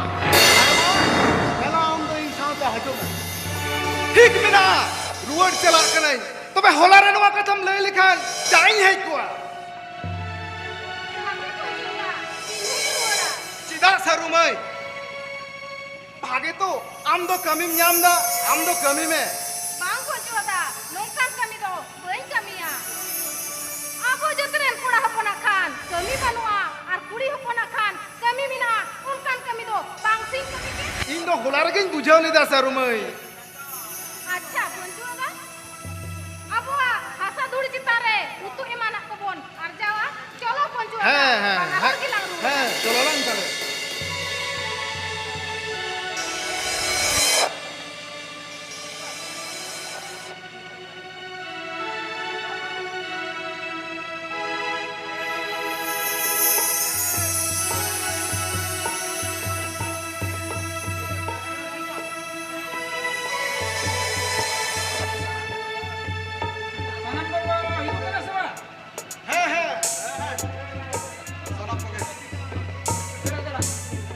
ᱫᱮᱞᱟ, ᱟᱢ ᱫᱚ ᱤᱧ ᱥᱟᱶᱛᱮ ᱦᱤᱡᱩᱜ ᱢᱮ᱾ ᱴᱷᱤᱠ ᱢᱮᱱᱟᱜᱼᱟ, ᱨᱩᱣᱟᱹᱲ ᱪᱟᱞᱟᱜ ᱠᱟᱹᱱᱟᱹᱧ᱾ ᱛᱚᱵᱮ ᱦᱚᱞᱟ ᱨᱮ ᱱᱚᱣᱟ ᱠᱟᱛᱷᱟᱢ ᱞᱟᱹᱭ ᱞᱮᱠᱷᱟᱱ ᱪᱟᱜ ᱤᱧ ᱦᱮᱡ ᱠᱚᱜᱼᱟ᱾ ᱪᱮᱫᱟᱜ ᱥᱟᱹᱨᱩ ᱢᱟᱹᱭ? ᱵᱷᱟᱜᱮ ᱛᱚ, ᱟᱢ ᱫᱚ ᱠᱟᱹᱢᱤᱢ ᱧᱟᱢ ᱫᱟ, ᱟᱢ ᱫᱚ ᱠᱟᱹᱢᱤ ᱢᱮ᱾ ᱵᱟᱝ ᱵᱷᱚᱡᱚ ᱫᱟ, ᱱᱚᱝᱠᱟᱱ ᱠᱟᱹᱢᱤ ᱫᱚ ᱵᱟᱹᱧ ᱠᱟᱹᱢᱤᱭᱟ᱾ ᱟᱵᱚ ᱡᱟᱹᱛ ᱨᱮᱱ ᱠᱚᱲᱟ ᱦᱚᱯᱚᱱᱟᱜ ᱠᱷᱟᱱ ᱠᱟᱹᱢᱤ ᱵᱟᱹᱱᱩᱜᱼᱟ, ᱟᱨ ᱠᱩᱲᱤ ᱦᱚᱯᱚᱱᱟᱜ ᱠᱷᱟᱱ ᱠᱟᱹᱢᱤ ᱢᱮᱱᱟᱜᱼᱟ, ᱚᱱᱠᱟᱱ ᱠᱟᱹᱢᱤ ᱫᱚ ᱵᱟᱝ ᱤᱧ ᱫᱚ ᱦᱚᱞᱟ ᱨᱮᱜᱮᱧ ᱵᱩᱡᱷᱟᱹᱣ ᱞᱮᱫᱟ, ᱥᱟᱹᱨᱩ ᱢᱟᱹᱭ᱾ ᱟᱪᱪᱷᱟ, ᱯᱚᱧᱪᱩ ᱵᱟᱵᱟ, ᱟᱵᱚᱣᱟᱜ ᱦᱟᱥᱟ ᱫᱷᱩᱲᱤ ᱪᱮᱛᱟᱱ ᱨᱮ ᱩᱛᱩ ᱮᱢᱟᱱᱟᱜ ᱠᱚᱵᱚᱱ ᱟᱨᱡᱟᱣᱟ᱾ ᱪᱚᱞᱚ ᱯᱚᱧᱪᱩ ᱵᱟᱵᱟ, ᱦᱮᱸ, ᱦᱮᱸ, ᱵᱟᱱᱟ ᱦᱚᱲ ᱦᱮᱸ, ᱜᱮᱞᱟᱝ ᱨᱩᱣᱟᱹᱲᱟ᱾ ᱦᱮᱸ, ᱪᱚᱞᱚ ᱞᱟᱝ ᱪᱟᱞᱟᱜ᱾ ᱥᱟᱱᱟᱢ ᱠᱚᱠᱚ ᱦᱤᱡᱩᱜ ᱠᱟᱱᱟ ᱥᱮ ᱵᱟᱝ? ᱦᱮᱸ, ᱦᱮᱸ, ᱦᱮᱸ, ᱦᱮᱸ᱾ ᱥᱟᱱᱟᱢ ᱠᱚᱜᱮ᱾ ᱫᱮᱞᱟ, ᱫᱮᱞᱟ᱾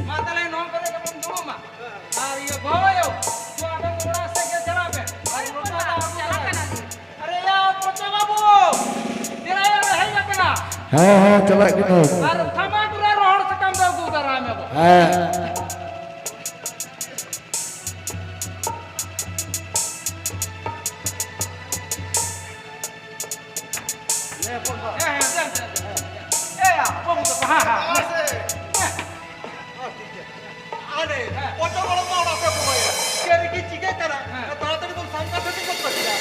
ᱢᱟ ᱛᱟᱦᱞᱮ ᱱᱚᱣᱟ ᱠᱚᱨᱮ ᱜᱮᱵᱚᱱ ᱫᱩᱲᱩᱵ ᱢᱟ᱾ ᱟᱨ ᱤᱭᱟᱹ, ᱵᱟᱹᱦᱩ ᱟᱭᱳ, ᱛᱚ ᱟᱵᱮᱱ ᱚᱲᱟᱜ ᱥᱮᱫ ᱜᱮ ᱪᱟᱞᱟᱜ ᱵᱮᱱ᱾ ᱟᱨ ᱦᱳᱭ, ᱱᱚᱝᱠᱟ ᱵᱚᱱ ᱫᱟᱜ ᱟᱹᱜᱩ ᱪᱟᱞᱟᱜ ᱫᱟᱲᱮᱭᱟᱜᱼᱟ᱾ ᱠᱟᱱᱟᱞᱤᱧ᱾ ᱟᱨᱮ ᱭᱟ, ᱯᱚᱪᱟ ᱵᱟᱹᱵᱩ, ᱫᱮᱞᱟ ᱭᱟ, ᱦᱮᱡ ᱟᱠᱟᱱᱟ᱾ ᱦᱮᱸ, ᱦᱮᱸ, ᱪᱟᱞᱟᱜ ᱠᱟᱹᱱᱟᱹᱧ᱾ ᱟᱨ ᱛᱷᱟᱢᱟᱠᱩᱨ ᱨᱮ ᱨᱚᱦᱚᱲ ᱥᱟᱠᱟᱢ ᱫᱚ ᱟᱹᱜᱩ ᱫᱟᱨᱟᱭ ᱢᱮ ᱵᱟᱹᱵᱩ᱾ ᱦᱮᱸ᱾ ᱦᱮᱸ, ᱦᱮᱸ, ᱫᱮᱱ, ᱫᱮᱱ, ᱫᱮᱱ, ᱫᱮᱱ᱾ ᱮ ᱭᱟ, ᱵᱟᱹᱵᱩ ᱛᱟᱠᱚ, ᱦᱮᱸ, ᱦᱮᱸ, ᱦᱮᱸ᱾ ᱦᱮᱸ, ᱴᱷᱤᱠ ᱜᱮᱭᱟ᱾ ᱟᱨᱮ, ᱦᱮᱸ᱾ ᱯᱚᱪᱚᱨ ᱦᱚᱲ ᱢᱟ ᱚᱲᱟᱜ ᱥᱮᱫ ᱵᱚᱞᱚᱭᱟ᱾ ᱪᱮᱫ ᱨᱮᱜᱮ ᱪᱤᱠᱟᱹᱜ ᱠᱟᱱᱟ? ᱦᱮᱸ᱾ ᱛᱟᱲᱟᱛᱟᱲᱤ ᱵᱚᱱ ᱥᱟᱢᱠᱟ ᱥᱮᱴᱤᱝ ᱜᱚᱫ ᱠᱟᱜ ᱠᱮᱭᱟ᱾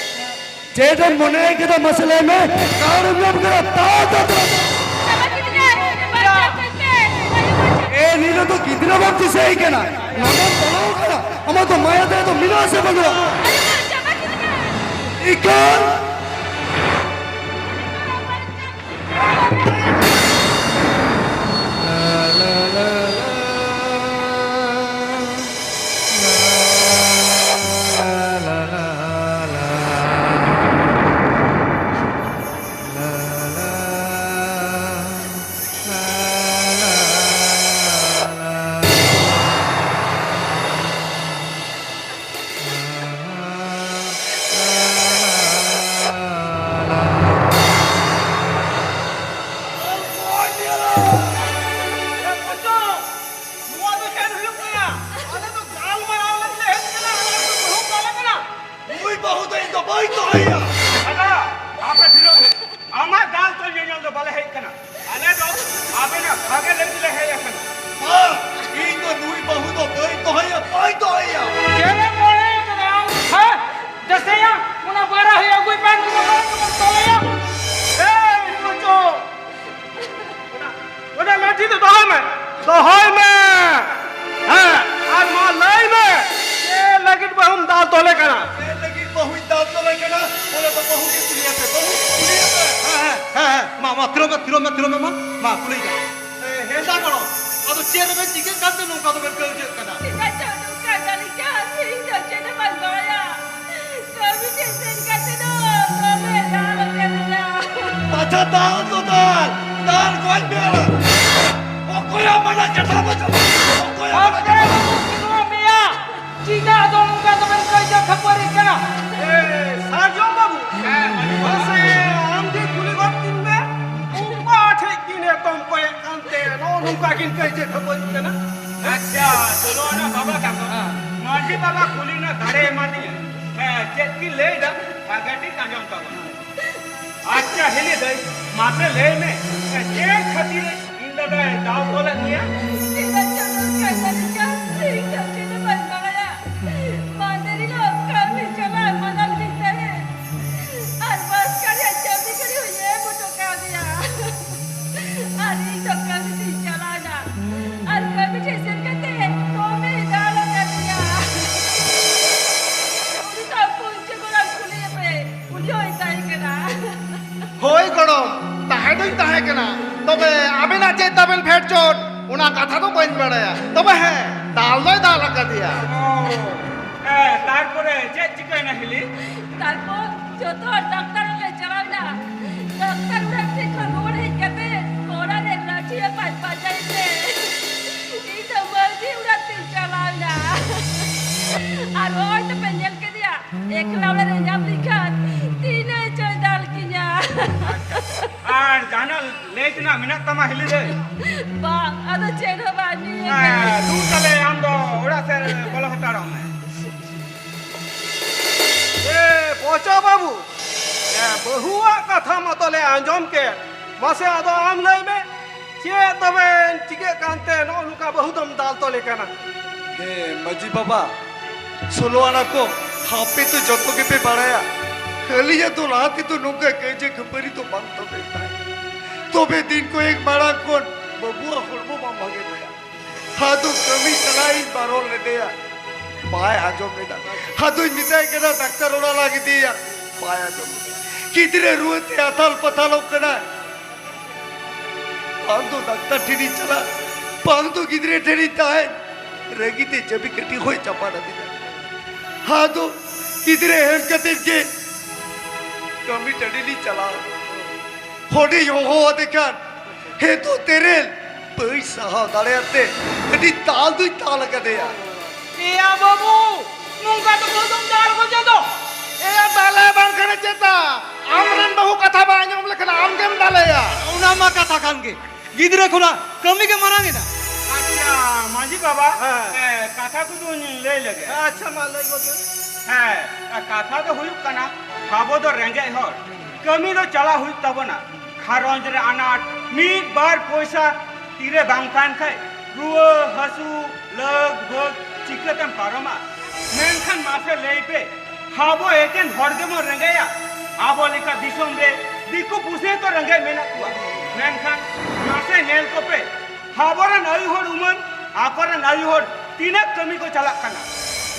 ᱪᱮᱫ ᱮᱢ ᱢᱚᱱᱮ ᱠᱮᱫᱟ ᱢᱟᱥᱮ ᱞᱟᱹᱭ ᱢᱮ? ᱠᱟᱨ ᱮᱢ ᱧᱟᱢ ᱠᱮᱫᱟ, ᱛᱟᱲᱟᱛᱟᱲᱤ᱾ ᱮ, ᱱᱤᱭᱟᱹ ᱫᱚ ᱜᱤᱫᱽᱨᱟᱹ ᱵᱟᱢ ᱫᱤᱥᱟᱹᱭᱮ ᱠᱟᱱᱟ᱾ ᱱᱚᱰᱮᱢ ᱵᱚᱞᱚ ᱠᱟᱱᱟ, ᱟᱢᱟᱜ ᱫᱚ ᱢᱟᱭᱟ ᱫᱟᱭᱟ ᱫᱚ ᱢᱮᱱᱟᱜᱼᱟ ᱥᱮ ᱵᱟᱹᱱᱩᱜᱼᱟ? ᱤᱠᱷᱟᱹᱱ ᱱᱚᱣᱟ ᱫᱚ ᱪᱮᱫ ᱦᱩᱭᱩᱜ ᱠᱟᱱᱟ? ᱟᱞᱮ ᱫᱚ ᱜᱟᱞᱢᱟᱨᱟᱣ ᱞᱟᱹᱜᱤᱫ ᱞᱮ ᱦᱮᱡ ᱠᱟᱱᱟ, ᱟᱨ ᱟᱢ ᱫᱚ ᱵᱟᱹᱦᱩᱢ ᱫᱟᱞᱮ ᱠᱟᱱᱟ᱾ ᱱᱩᱭ ᱵᱟᱹᱦᱩ ᱫᱚ ᱤᱧ ᱫᱚ ᱵᱟᱹᱧ ᱫᱚᱦᱚᱭᱮᱭᱟ᱾ ᱫᱟᱫᱟ, ᱟᱯᱮ ᱛᱷᱤᱨᱚᱜ ᱢᱮ᱾ ᱟᱢᱟᱜ ᱫᱟᱞ ᱛᱚᱞ ᱧᱮᱧᱮᱞ ᱫᱚ ᱵᱟᱞᱮ ᱦᱮᱡ ᱠᱟᱱᱟ᱾ ᱟᱞᱮ ᱫᱚ ᱟᱵᱮᱱᱟᱜ ᱵᱷᱟᱜᱮ ᱞᱟᱹᱜᱤᱫ ᱞᱮ ᱦᱮᱡ ᱟᱠᱟᱱᱟ᱾ ᱵᱟᱝ, ᱤᱧ ᱫᱚ ᱱᱩᱭ ᱵᱟᱹᱦᱩ ᱫᱚ ᱵᱟᱹᱧ ᱫᱚᱦᱚᱭᱟ, ᱵᱟᱹᱧ ᱫᱚᱦᱚᱭᱟ᱾ ᱪᱮᱫ ᱮᱢ ᱢᱚᱱᱮ ᱠᱟᱫᱟ ᱟᱢ? ᱦᱮᱸ? ᱫᱤᱥᱟᱹᱭᱟ? ᱚᱱᱟ ᱵᱟᱨᱟ ᱦᱩᱭ ᱟᱹᱜᱩᱭ ᱯᱮ, ᱱᱩᱭ ᱫᱚ ᱵᱟᱹᱧ ᱫᱚᱦᱚᱭᱟ᱾ ᱮᱭ, ᱯᱚᱪᱚ! ᱚᱱᱟ, ᱚᱱᱟ ᱞᱟᱹᱴᱷᱤ ᱫᱚ ᱫᱚᱦᱚᱭ ᱢᱮ, ᱫᱚᱦᱚᱭ ᱢᱮ᱾ ᱦᱮᱸ, ᱟᱨ ᱢᱟ ᱞᱟᱹᱭ ᱢᱮ, ᱪᱮᱫ ᱞᱟᱹᱜᱤᱫ ᱵᱟᱹᱦᱩᱢ ᱫᱟᱞ ᱛᱚᱞᱮ ᱠᱟᱱᱟ? ᱪᱮᱫ ᱞᱟᱹᱜᱤᱫ ᱵᱟᱹᱦᱩᱧ ᱫᱟᱞ ᱛᱚᱞᱮ ᱠᱟᱱᱟ? ᱚᱱᱟ ᱫᱚ ᱵᱟᱹᱦᱩ ᱜᱮ ᱠᱩᱞᱤᱭᱮᱯᱮ, ᱵᱟᱹᱦᱩ ᱜᱮ ᱠᱩᱞᱤᱭᱮᱯᱮ᱾ ᱦᱮᱸ, ᱦᱮᱸ, ᱦᱮᱸ, ᱦᱮᱸ, ᱢᱟ, ᱢᱟ, ᱛᱷᱤᱨᱚᱜ ᱢᱮ, ᱛᱷᱤᱨᱚᱜ ᱢᱮ, ᱛᱷᱤᱨᱚᱜ ᱢᱮ, ᱢᱟ, ᱢᱟ, ᱠᱩᱞᱤᱭ ᱠᱟᱱᱟ᱾ ᱮ, ᱦᱮᱸᱫᱟ ᱜᱚᱲᱚᱢ, ᱟᱫᱚ ᱪᱮᱫ ᱨᱮᱵᱮᱱ ᱪᱤᱠᱟᱹᱜ ᱠᱟᱱᱛᱮ ᱱᱚᱝᱠᱟ ᱫᱚᱵᱮᱱ ᱜᱟᱹᱣᱡᱟᱹᱜ ᱠᱟᱱᱟ? ᱪᱮᱫᱟᱜ ᱪᱚ ᱱᱚᱝᱠᱟ ᱫᱟᱞᱤᱧ ᱠᱟᱱ, ᱤᱧ ᱫᱚ ᱪᱮᱫ ᱦᱚᱸ ᱵᱟᱹᱧ ᱵᱟᱲᱟᱭᱟ᱾ ᱠᱟᱹᱢᱤ ᱴᱷᱮᱱ ᱥᱮᱱ ᱠᱟᱛᱮ ᱫᱚ ᱫᱚᱢᱮ ᱫᱟᱞ ᱟᱠᱟᱫᱤᱧᱟ᱾ ᱯᱟᱪᱷᱟ ᱫᱟᱞ ᱫᱚ ᱫᱟᱞ, ᱫᱟᱞ ᱜᱚᱡ ᱢᱮ᱾ ᱚᱠᱚᱭᱟᱜ ᱢᱟᱱᱟ ᱠᱟᱛᱷᱟ ᱵᱟᱪᱚ, ᱚᱠᱚᱭᱟᱜ ᱢᱟᱱᱟ ᱠᱟᱛᱷᱟ ᱵᱟᱪᱚ᱾ ᱪᱮᱫᱟᱜ ᱫᱚ ᱱᱚᱝᱠᱟ ᱫᱚᱵᱮᱱ ᱠᱟᱹᱭᱡᱟᱹ ᱠᱷᱟᱹᱯᱟᱹᱨᱤ ᱠᱟᱱᱟ? ᱮ, ᱥᱟᱨᱡᱚᱢ ᱵᱟᱹᱵᱩ, ᱦᱮᱸ, ᱢᱟᱹᱡᱷᱤ ᱵᱟᱵᱟ᱾ ᱢᱟᱥᱮ ᱟᱢ ᱜᱮ ᱠᱩᱞᱤ ᱜᱚᱫ ᱠᱤᱧ ᱢᱮ, ᱚᱠᱟ ᱴᱷᱮᱡ ᱠᱤᱱ ᱮᱛᱚᱢ ᱠᱚᱭᱮᱫ ᱠᱟᱱᱛᱮ ᱱᱚᱜᱼᱚ ᱱᱚᱝᱠᱟ ᱠᱤᱱ ᱠᱟᱹᱭᱡᱟᱹ ᱠᱷᱟᱹᱯᱟᱹᱨᱤ ᱠᱟᱱᱟ? ᱟᱪᱪᱷᱟ, ᱪᱚᱞᱚ ᱚᱱᱟ ᱵᱟᱵᱟ ᱛᱟᱠᱚ, ᱦᱮᱸ᱾ ᱢᱟᱹᱡᱷᱤ ᱵᱟᱵᱟ ᱠᱩᱞᱤ ᱨᱮᱱᱟᱜ ᱫᱟᱲᱮ ᱮᱢᱟ ᱫᱤᱧᱟ᱾ ᱦᱮᱸ, ᱪᱮᱫ ᱠᱤᱱ ᱞᱟᱹᱭ ᱮᱫᱟ? ᱦᱮᱸ, ᱠᱟᱹᱴᱤᱡ ᱟᱸᱡᱚᱢ ᱛᱟᱵᱚᱱ᱾ ᱟᱪᱪᱷᱟ, ᱦᱤᱞᱤ ᱫᱟᱹᱭ, ᱢᱟᱥᱮ ᱞᱟᱹᱭ ᱢᱮ, ᱪᱮᱫ ᱠᱷᱟᱹᱛᱤᱨ ᱤᱧ ᱫᱟᱫᱟᱭ ᱫᱟᱞ ᱛᱚᱞᱮᱫ ᱢᱮᱭᱟ? ᱪᱮᱫᱟᱜ ᱪᱚ ᱱᱚᱝᱠᱟᱭ ᱫᱟᱞᱤᱧᱟ? ᱤᱧ ᱫᱚ ᱪᱮᱫ ᱦᱚᱸ ᱵᱟᱹᱧ ᱵᱟᱲᱟᱭᱟ᱾ ᱢᱟᱦᱫᱮᱨ ᱦᱤᱞᱳᱜ ᱠᱟᱹᱢᱤ ᱪᱟᱞᱟᱜ ᱢᱟᱱᱟ ᱞᱤᱫᱤᱧ ᱛᱟᱦᱮᱸᱫ᱾ ᱟᱨ ᱵᱟᱥ ᱜᱟᱹᱰᱤ ᱟᱨ ᱪᱟᱹᱵᱤ ᱜᱷᱟᱹᱲᱤ ᱦᱚᱸᱭ ᱮᱢ ᱦᱚᱴᱚ ᱠᱟᱣᱫᱤᱧᱟ᱾ ᱟᱨ ᱤᱧ ᱫᱚ ᱠᱟᱹᱢᱤ ᱛᱤᱧ ᱪᱟᱞᱟᱣᱱᱟ᱾ ᱟᱨ ᱠᱟᱹᱢᱤ ᱴᱷᱮᱱ ᱥᱮᱱ ᱠᱟᱛᱮ ᱫᱚᱢᱮᱭ ᱫᱟᱞ ᱟᱠᱟᱫᱤᱧᱟ᱾ ᱩᱱᱤ ᱫᱚ ᱯᱩᱧᱪᱤ ᱜᱚᱲᱚᱢ ᱠᱩᱞᱤᱭᱮᱯᱮ, ᱩᱱᱤ ᱦᱚᱸᱭ ᱛᱟᱦᱮᱸ ᱠᱟᱱᱟ᱾ ᱦᱳᱭ ᱜᱚᱲᱚᱢ, ᱛᱟᱦᱮᱸ ᱫᱚᱧ ᱛᱟᱦᱮᱸ ᱠᱟᱱᱟ, ᱛᱚᱵᱮ ᱟᱵᱮᱱᱟᱜ ᱪᱮᱫ ᱛᱟᱵᱮᱱ ᱯᱷᱮᱰ ᱪᱚᱴ, ᱚᱱᱟ ᱠᱟᱛᱷᱟ ᱫᱚ ᱵᱟᱹᱧ ᱵᱟᱲᱟᱭᱟ᱾ ᱛᱚᱵᱮ ᱦᱮᱸ, ᱫᱟᱞ ᱫᱚᱭ ᱫᱟᱞ ᱟᱠᱟᱫᱮᱭᱟ᱾ ᱚ, ᱦᱮᱸ, ᱛᱟᱨᱯᱚᱨᱮ ᱪᱮᱫ ᱪᱤᱠᱟᱹᱭᱮᱱᱟ ᱦᱤᱞᱤ? ᱛᱟᱨᱯᱚᱨ ᱡᱚᱛᱚ ᱦᱚᱲ ᱰᱟᱠᱛᱟᱨ ᱚᱲᱟᱜ ᱞᱮ ᱪᱟᱞᱟᱣ ᱮᱱᱟ᱾ ᱰᱟᱠᱛᱟᱨ ᱚᱲᱟᱜ ᱠᱷᱚᱱ ᱨᱩᱣᱟᱹᱲ ᱦᱮᱡ ᱠᱟᱛᱮ ᱚᱲᱟᱜ ᱨᱮ ᱞᱟᱹᱴᱷᱤ ᱟᱯᱟᱭ ᱯᱟᱸᱡᱟᱭᱮᱫ ᱛᱮ ᱤᱧ ᱫᱚ ᱢᱟᱹᱡᱷᱤ ᱚᱲᱟᱜ ᱛᱤᱧ ᱪᱟᱞᱟᱣ ᱮᱱᱟ᱾ ᱟᱨ ᱱᱚᱜᱼᱚᱭ ᱛᱚᱯᱮ ᱧᱮᱞ ᱠᱮᱫᱮᱭᱟ, ᱮᱠᱞᱟ ᱚᱲᱟᱜ ᱨᱮ ᱧᱟᱢ ᱞᱮᱠᱷᱟᱱ ᱛᱤᱱᱟᱹᱜ ᱪᱚᱭ ᱫᱟᱞ ᱠᱤᱧᱟ᱾ ᱟᱨ ᱡᱟᱦᱟᱱᱟᱜ ᱞᱟᱹᱭ ᱛᱮᱱᱟᱜ ᱢᱮᱱᱟᱜ ᱛᱟᱢᱟ ᱦᱤᱞᱤ ᱨᱮ? ᱵᱟᱝ, ᱟᱫᱚ ᱪᱮᱫ ᱦᱚᱸ ᱵᱟᱝ, ᱱᱤᱭᱟᱹ ᱜᱮ᱾ ᱦᱮᱸ, ᱫᱩ ᱛᱟᱦᱞᱮ ᱟᱢ ᱫᱚ ᱚᱲᱟᱜ ᱥᱮᱫ ᱵᱚᱞᱚ ᱦᱟᱛᱟᱲᱚᱜ ᱢᱮ᱾ ᱮ, ᱯᱚᱪᱟ ᱵᱟᱹᱵᱩ, ᱮ, ᱵᱟᱹᱦᱩᱣᱟᱜ ᱠᱟᱛᱷᱟ ᱢᱟᱛᱚ ᱞᱮ ᱟᱸᱡᱚᱢ ᱠᱮᱫ, ᱢᱟᱥᱮ ᱟᱫᱚ ᱟᱢ ᱞᱟᱹᱭ ᱢᱮ, ᱪᱮᱫ ᱛᱚᱵᱮᱧ ᱪᱤᱠᱟᱹᱜ ᱠᱟᱱᱛᱮ ᱱᱚᱜᱼᱚ ᱱᱚᱝᱠᱟ ᱵᱟᱹᱦᱩ ᱫᱚᱢ ᱫᱟᱞ ᱛᱚᱞᱮ ᱠᱟᱱᱟ? ᱦᱮᱸ ᱢᱟᱹᱡᱷᱤ ᱵᱟᱵᱟ, ᱥᱳᱞᱳ ᱟᱱᱟ ᱠᱚ, ᱟᱯᱮ ᱛᱚ ᱡᱚᱛᱚ ᱜᱮᱯᱮ ᱵᱟᱲᱟᱭᱟ, ᱟᱹᱞᱤᱧᱟᱜ ᱫᱚ ᱞᱟᱦᱟ ᱛᱮᱫᱚ ᱱᱚᱝᱠᱟ ᱠᱟᱹᱭᱡᱟᱹ ᱠᱷᱟᱹᱯᱟᱹᱨᱤ ᱫᱚ ᱵᱟᱝ ᱛᱟᱵᱮᱱ ᱛᱟᱦᱮᱸ᱾ ᱛᱚᱵᱮ ᱫᱤᱱ ᱠᱚ ᱮᱠ ᱢᱟᱲᱟᱝ ᱠᱷᱚᱱ ᱵᱟᱹᱵᱩᱣᱟᱜ ᱦᱚᱲᱢᱚ ᱵᱟᱝ ᱵᱷᱟᱜᱮ ᱛᱟᱭᱟ᱾ ᱟᱫᱚ ᱠᱟᱹᱢᱤ ᱪᱟᱞᱟᱜ ᱤᱧ ᱵᱟᱨᱚᱱ ᱞᱮᱫᱮᱭᱟ, ᱵᱟᱭ ᱟᱸᱡᱚᱢ ᱞᱮᱫᱟ᱾ ᱟᱫᱚᱧ ᱢᱮᱛᱟᱭ ᱠᱟᱱᱟ ᱰᱟᱠᱛᱟᱨ ᱚᱲᱟᱜ ᱞᱟ ᱤᱫᱤᱭᱮᱭᱟ, ᱵᱟᱭ ᱟᱸᱡᱚᱢ ᱞᱮᱫᱟ᱾ ᱜᱤᱫᱽᱨᱟᱹ ᱨᱩᱣᱟᱹ ᱛᱮ ᱟᱛᱟᱞ ᱯᱟᱛᱟᱞᱚᱜ ᱠᱟᱱᱟᱭ᱾ ᱵᱟᱝ ᱫᱚ ᱰᱟᱠᱛᱟᱨ ᱴᱷᱮᱱᱤᱧ ᱪᱟᱞᱟᱜ, ᱵᱟᱝ ᱫᱚ ᱜᱤᱫᱽᱨᱟᱹ ᱴᱷᱮᱱᱤᱧ ᱛᱟᱦᱮᱱ᱾ ᱨᱟᱹᱜᱤ ᱛᱮ ᱪᱟᱹᱵᱤ ᱠᱟᱹᱴᱷᱤ ᱦᱚᱸᱭ ᱪᱟᱯᱟᱫ ᱟᱹᱫᱤᱧᱟ᱾ ᱟᱫᱚ ᱜᱤᱫᱽᱨᱟᱹ ᱮᱢ ᱠᱟᱛᱮᱫ ᱜᱮ ᱠᱟᱹᱢᱤ ᱴᱟᱺᱰᱤ ᱞᱤᱧ ᱪᱟᱞᱟᱣ᱾ ᱦᱚᱰᱤᱧ ᱦᱚᱦᱚ ᱟᱫᱮ ᱠᱷᱟᱱ ᱦᱮᱸ ᱛᱚ ᱛᱮᱨᱮᱞ ᱵᱟᱹᱧ ᱥᱟᱦᱟᱣ ᱫᱟᱲᱮᱭᱟᱜ ᱛᱮ ᱟᱹᱰᱤ ᱛᱟᱞ ᱫᱩᱧ ᱛᱟᱞ ᱟᱠᱟᱫᱮᱭᱟ᱾ ᱮᱭᱟ ᱵᱟᱹᱵᱩ, ᱱᱚᱝᱠᱟ ᱫᱚ ᱵᱟᱹᱦᱩ ᱫᱚᱢ ᱫᱟᱞ ᱜᱚᱡᱮ ᱫᱚ᱾ ᱮᱭᱟ ᱫᱟᱞᱮ ᱵᱟᱝ ᱠᱟᱱᱟ ᱪᱮᱛᱟ? ᱟᱢᱨᱮᱱ ᱵᱟᱹᱦᱩ ᱠᱟᱛᱷᱟ ᱵᱟᱭ ᱟᱸᱡᱚᱢ ᱞᱮᱠᱷᱟᱱ ᱟᱢ ᱜᱮᱢ ᱫᱟᱞᱮᱭᱟ᱾ ᱚᱱᱟ ᱢᱟ ᱠᱟᱛᱷᱟ ᱠᱟᱱ ᱜᱮ, ᱜᱤᱫᱽᱨᱟᱹ ᱠᱷᱚᱱᱟᱜ ᱠᱟᱹᱢᱤ ᱜᱮ ᱢᱟᱨᱟᱝ ᱮᱱᱟ᱾ ᱟᱪᱪᱷᱟ ᱢᱟᱹᱡᱷᱤ ᱵᱟᱵᱟ, ᱦᱮᱸ᱾ ᱦᱮᱸ, ᱠᱟᱛᱷᱟ ᱠᱚᱫᱚᱧ ᱞᱟᱹᱭ ᱞᱮᱜᱮ᱾ ᱟᱪᱪᱷᱟ, ᱢᱟ ᱞᱟᱹᱭ ᱜᱚᱫ ᱢᱮ᱾ ᱦᱮᱸ, ᱠᱟᱛᱷᱟ ᱫᱚ ᱦᱩᱭᱩᱜ ᱠᱟᱱᱟ, ᱟᱵᱚ ᱫᱚ ᱨᱮᱸᱜᱮᱡ ᱦᱚᱲ, ᱠᱟᱹᱢᱤ ᱫᱚ ᱪᱟᱞᱟᱜ ᱦᱩᱭᱩᱜ ᱛᱟᱵᱚᱱᱟ᱾ ᱜᱷᱟᱨᱚᱸᱡᱽ ᱨᱮ ᱟᱱᱟᱴ, ᱢᱤᱫ ᱵᱟᱨ ᱯᱚᱭᱥᱟ ᱛᱤᱨᱮ ᱵᱟᱝ ᱛᱟᱦᱮᱱ ᱠᱷᱟᱡ, ᱨᱩᱣᱟᱹ ᱦᱟᱹᱥᱩ, ᱞᱟᱹᱜ ᱵᱷᱟᱹᱜ ᱪᱤᱠᱟᱹᱛᱮᱢ ᱯᱟᱨᱚᱢᱟ? ᱢᱮᱱᱠᱷᱟᱱ ᱢᱟᱥᱮ ᱞᱟᱹᱭ ᱯᱮ, ᱟᱵᱚ ᱮᱠᱮᱱ ᱦᱚᱲ ᱜᱮᱵᱚᱱ ᱨᱮᱸᱜᱮᱡᱼᱟ? ᱟᱵᱚ ᱞᱮᱠᱟ ᱫᱤᱥᱚᱢ ᱨᱮ ᱫᱤᱠᱩ ᱯᱩᱥᱤ ᱦᱚᱸᱛᱚ ᱨᱮᱸᱜᱮᱡ ᱢᱮᱱᱟᱜ ᱠᱚᱣᱟ᱾ ᱢᱮᱱᱠᱷᱟᱱ ᱢᱟᱥᱮ ᱧᱮᱞ ᱠᱚᱯᱮ, ᱟᱵᱚᱨᱮᱱ ᱟᱭᱩ ᱦᱚᱲ ᱩᱢᱟᱹᱱ ᱟᱠᱚᱨᱮᱱ ᱟᱭᱩ ᱦᱚᱲ ᱛᱤᱱᱟᱹᱜ ᱠᱟᱹᱢᱤ ᱠᱚ ᱪᱟᱞᱟᱜ ᱠᱟᱱᱟ᱾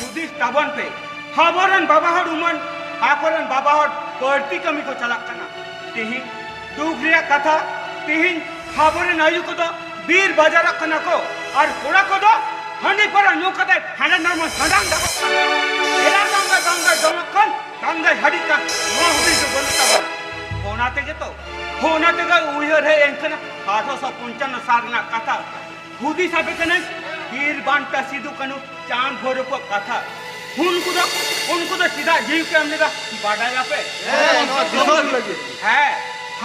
ᱦᱩᱫᱤᱥ ᱛᱟᱵᱚᱱ ᱯᱮ, ᱟᱵᱚᱨᱮᱱ ᱵᱟᱵᱟ ᱦᱚᱲ ᱩᱢᱟᱹᱱ ᱟᱠᱚᱨᱮᱱ ᱵᱟᱵᱟ ᱦᱚᱲ ᱵᱟᱹᱲᱛᱤ ᱠᱟᱹᱢᱤ ᱠᱚ ᱪᱟᱞᱟᱜ ᱠᱟᱱᱟ᱾ ᱛᱤᱦᱤᱧ ᱫᱩᱠ ᱨᱮᱭᱟᱜ ᱠᱟᱛᱷᱟ, ᱛᱤᱦᱤᱧ ᱟᱵᱚᱨᱮᱱ ᱟᱭᱩ ᱠᱚᱫᱚ ᱵᱤᱨ ᱵᱟᱡᱟᱨᱚᱜ ᱠᱟᱱᱟ ᱠᱚ, ᱟᱨ ᱠᱚᱲᱟ ᱠᱚᱫᱚ ᱦᱟᱺᱰᱤ ᱯᱟᱹᱣᱨᱟᱹ ᱧᱩ ᱠᱟᱛᱮ ᱦᱟᱸᱰᱮ ᱱᱚᱰᱮ ᱥᱟᱸᱰᱟᱱ ᱫᱟᱵᱚᱜ ᱠᱟᱱᱟ᱾ ᱮᱨᱟ ᱵᱟᱝ ᱫᱚ ᱵᱟᱝ ᱫᱚ ᱡᱚᱢᱚᱜ ᱠᱟᱱ, ᱵᱟᱝ ᱫᱚ ᱦᱟᱺᱰᱤ ᱠᱟᱱ, ᱱᱚᱣᱟ ᱦᱩᱫᱤᱥ ᱫᱚ ᱵᱟᱹᱱᱩᱜ ᱛᱟᱵᱚᱱᱟ᱾ ᱚᱱᱟ ᱛᱮᱜᱮ ᱛᱚ, ᱚᱱᱟ ᱛᱮᱜᱮ ᱩᱭᱦᱟᱹᱨ ᱦᱮᱡ ᱮᱱ ᱠᱟᱱᱟ ᱟᱴᱷᱨᱚᱥᱚ ᱯᱚᱧᱪᱟᱱᱱᱚ ᱥᱟᱞ ᱨᱮᱱᱟᱜ ᱠᱟᱛᱷᱟ᱾ ᱦᱩᱫᱤᱥ ᱟᱯᱮ ᱠᱟᱹᱱᱟᱹᱧ, ᱵᱤᱨ ᱵᱟᱱᱴᱟ ᱥᱤᱫᱩ ᱠᱟᱹᱱᱦᱩ ᱪᱟᱸᱫ ᱵᱷᱳᱭᱨᱳᱵ ᱠᱚᱣᱟᱜ ᱠᱟᱛᱷᱟ᱾ ᱩᱱᱠᱩ ᱫᱚ, ᱩᱱᱠᱩ ᱫᱚ ᱪᱮᱫᱟᱜ ᱡᱤᱣᱤ ᱠᱚ ᱮᱢ ᱞᱮᱫᱟ ᱵᱟᱰᱟᱭᱟᱯᱮ? ᱦᱮᱸ, ᱱᱚᱣᱟ ᱫᱤᱥᱚᱢ ᱞᱟᱹᱜᱤᱫ᱾ ᱦᱮᱸ,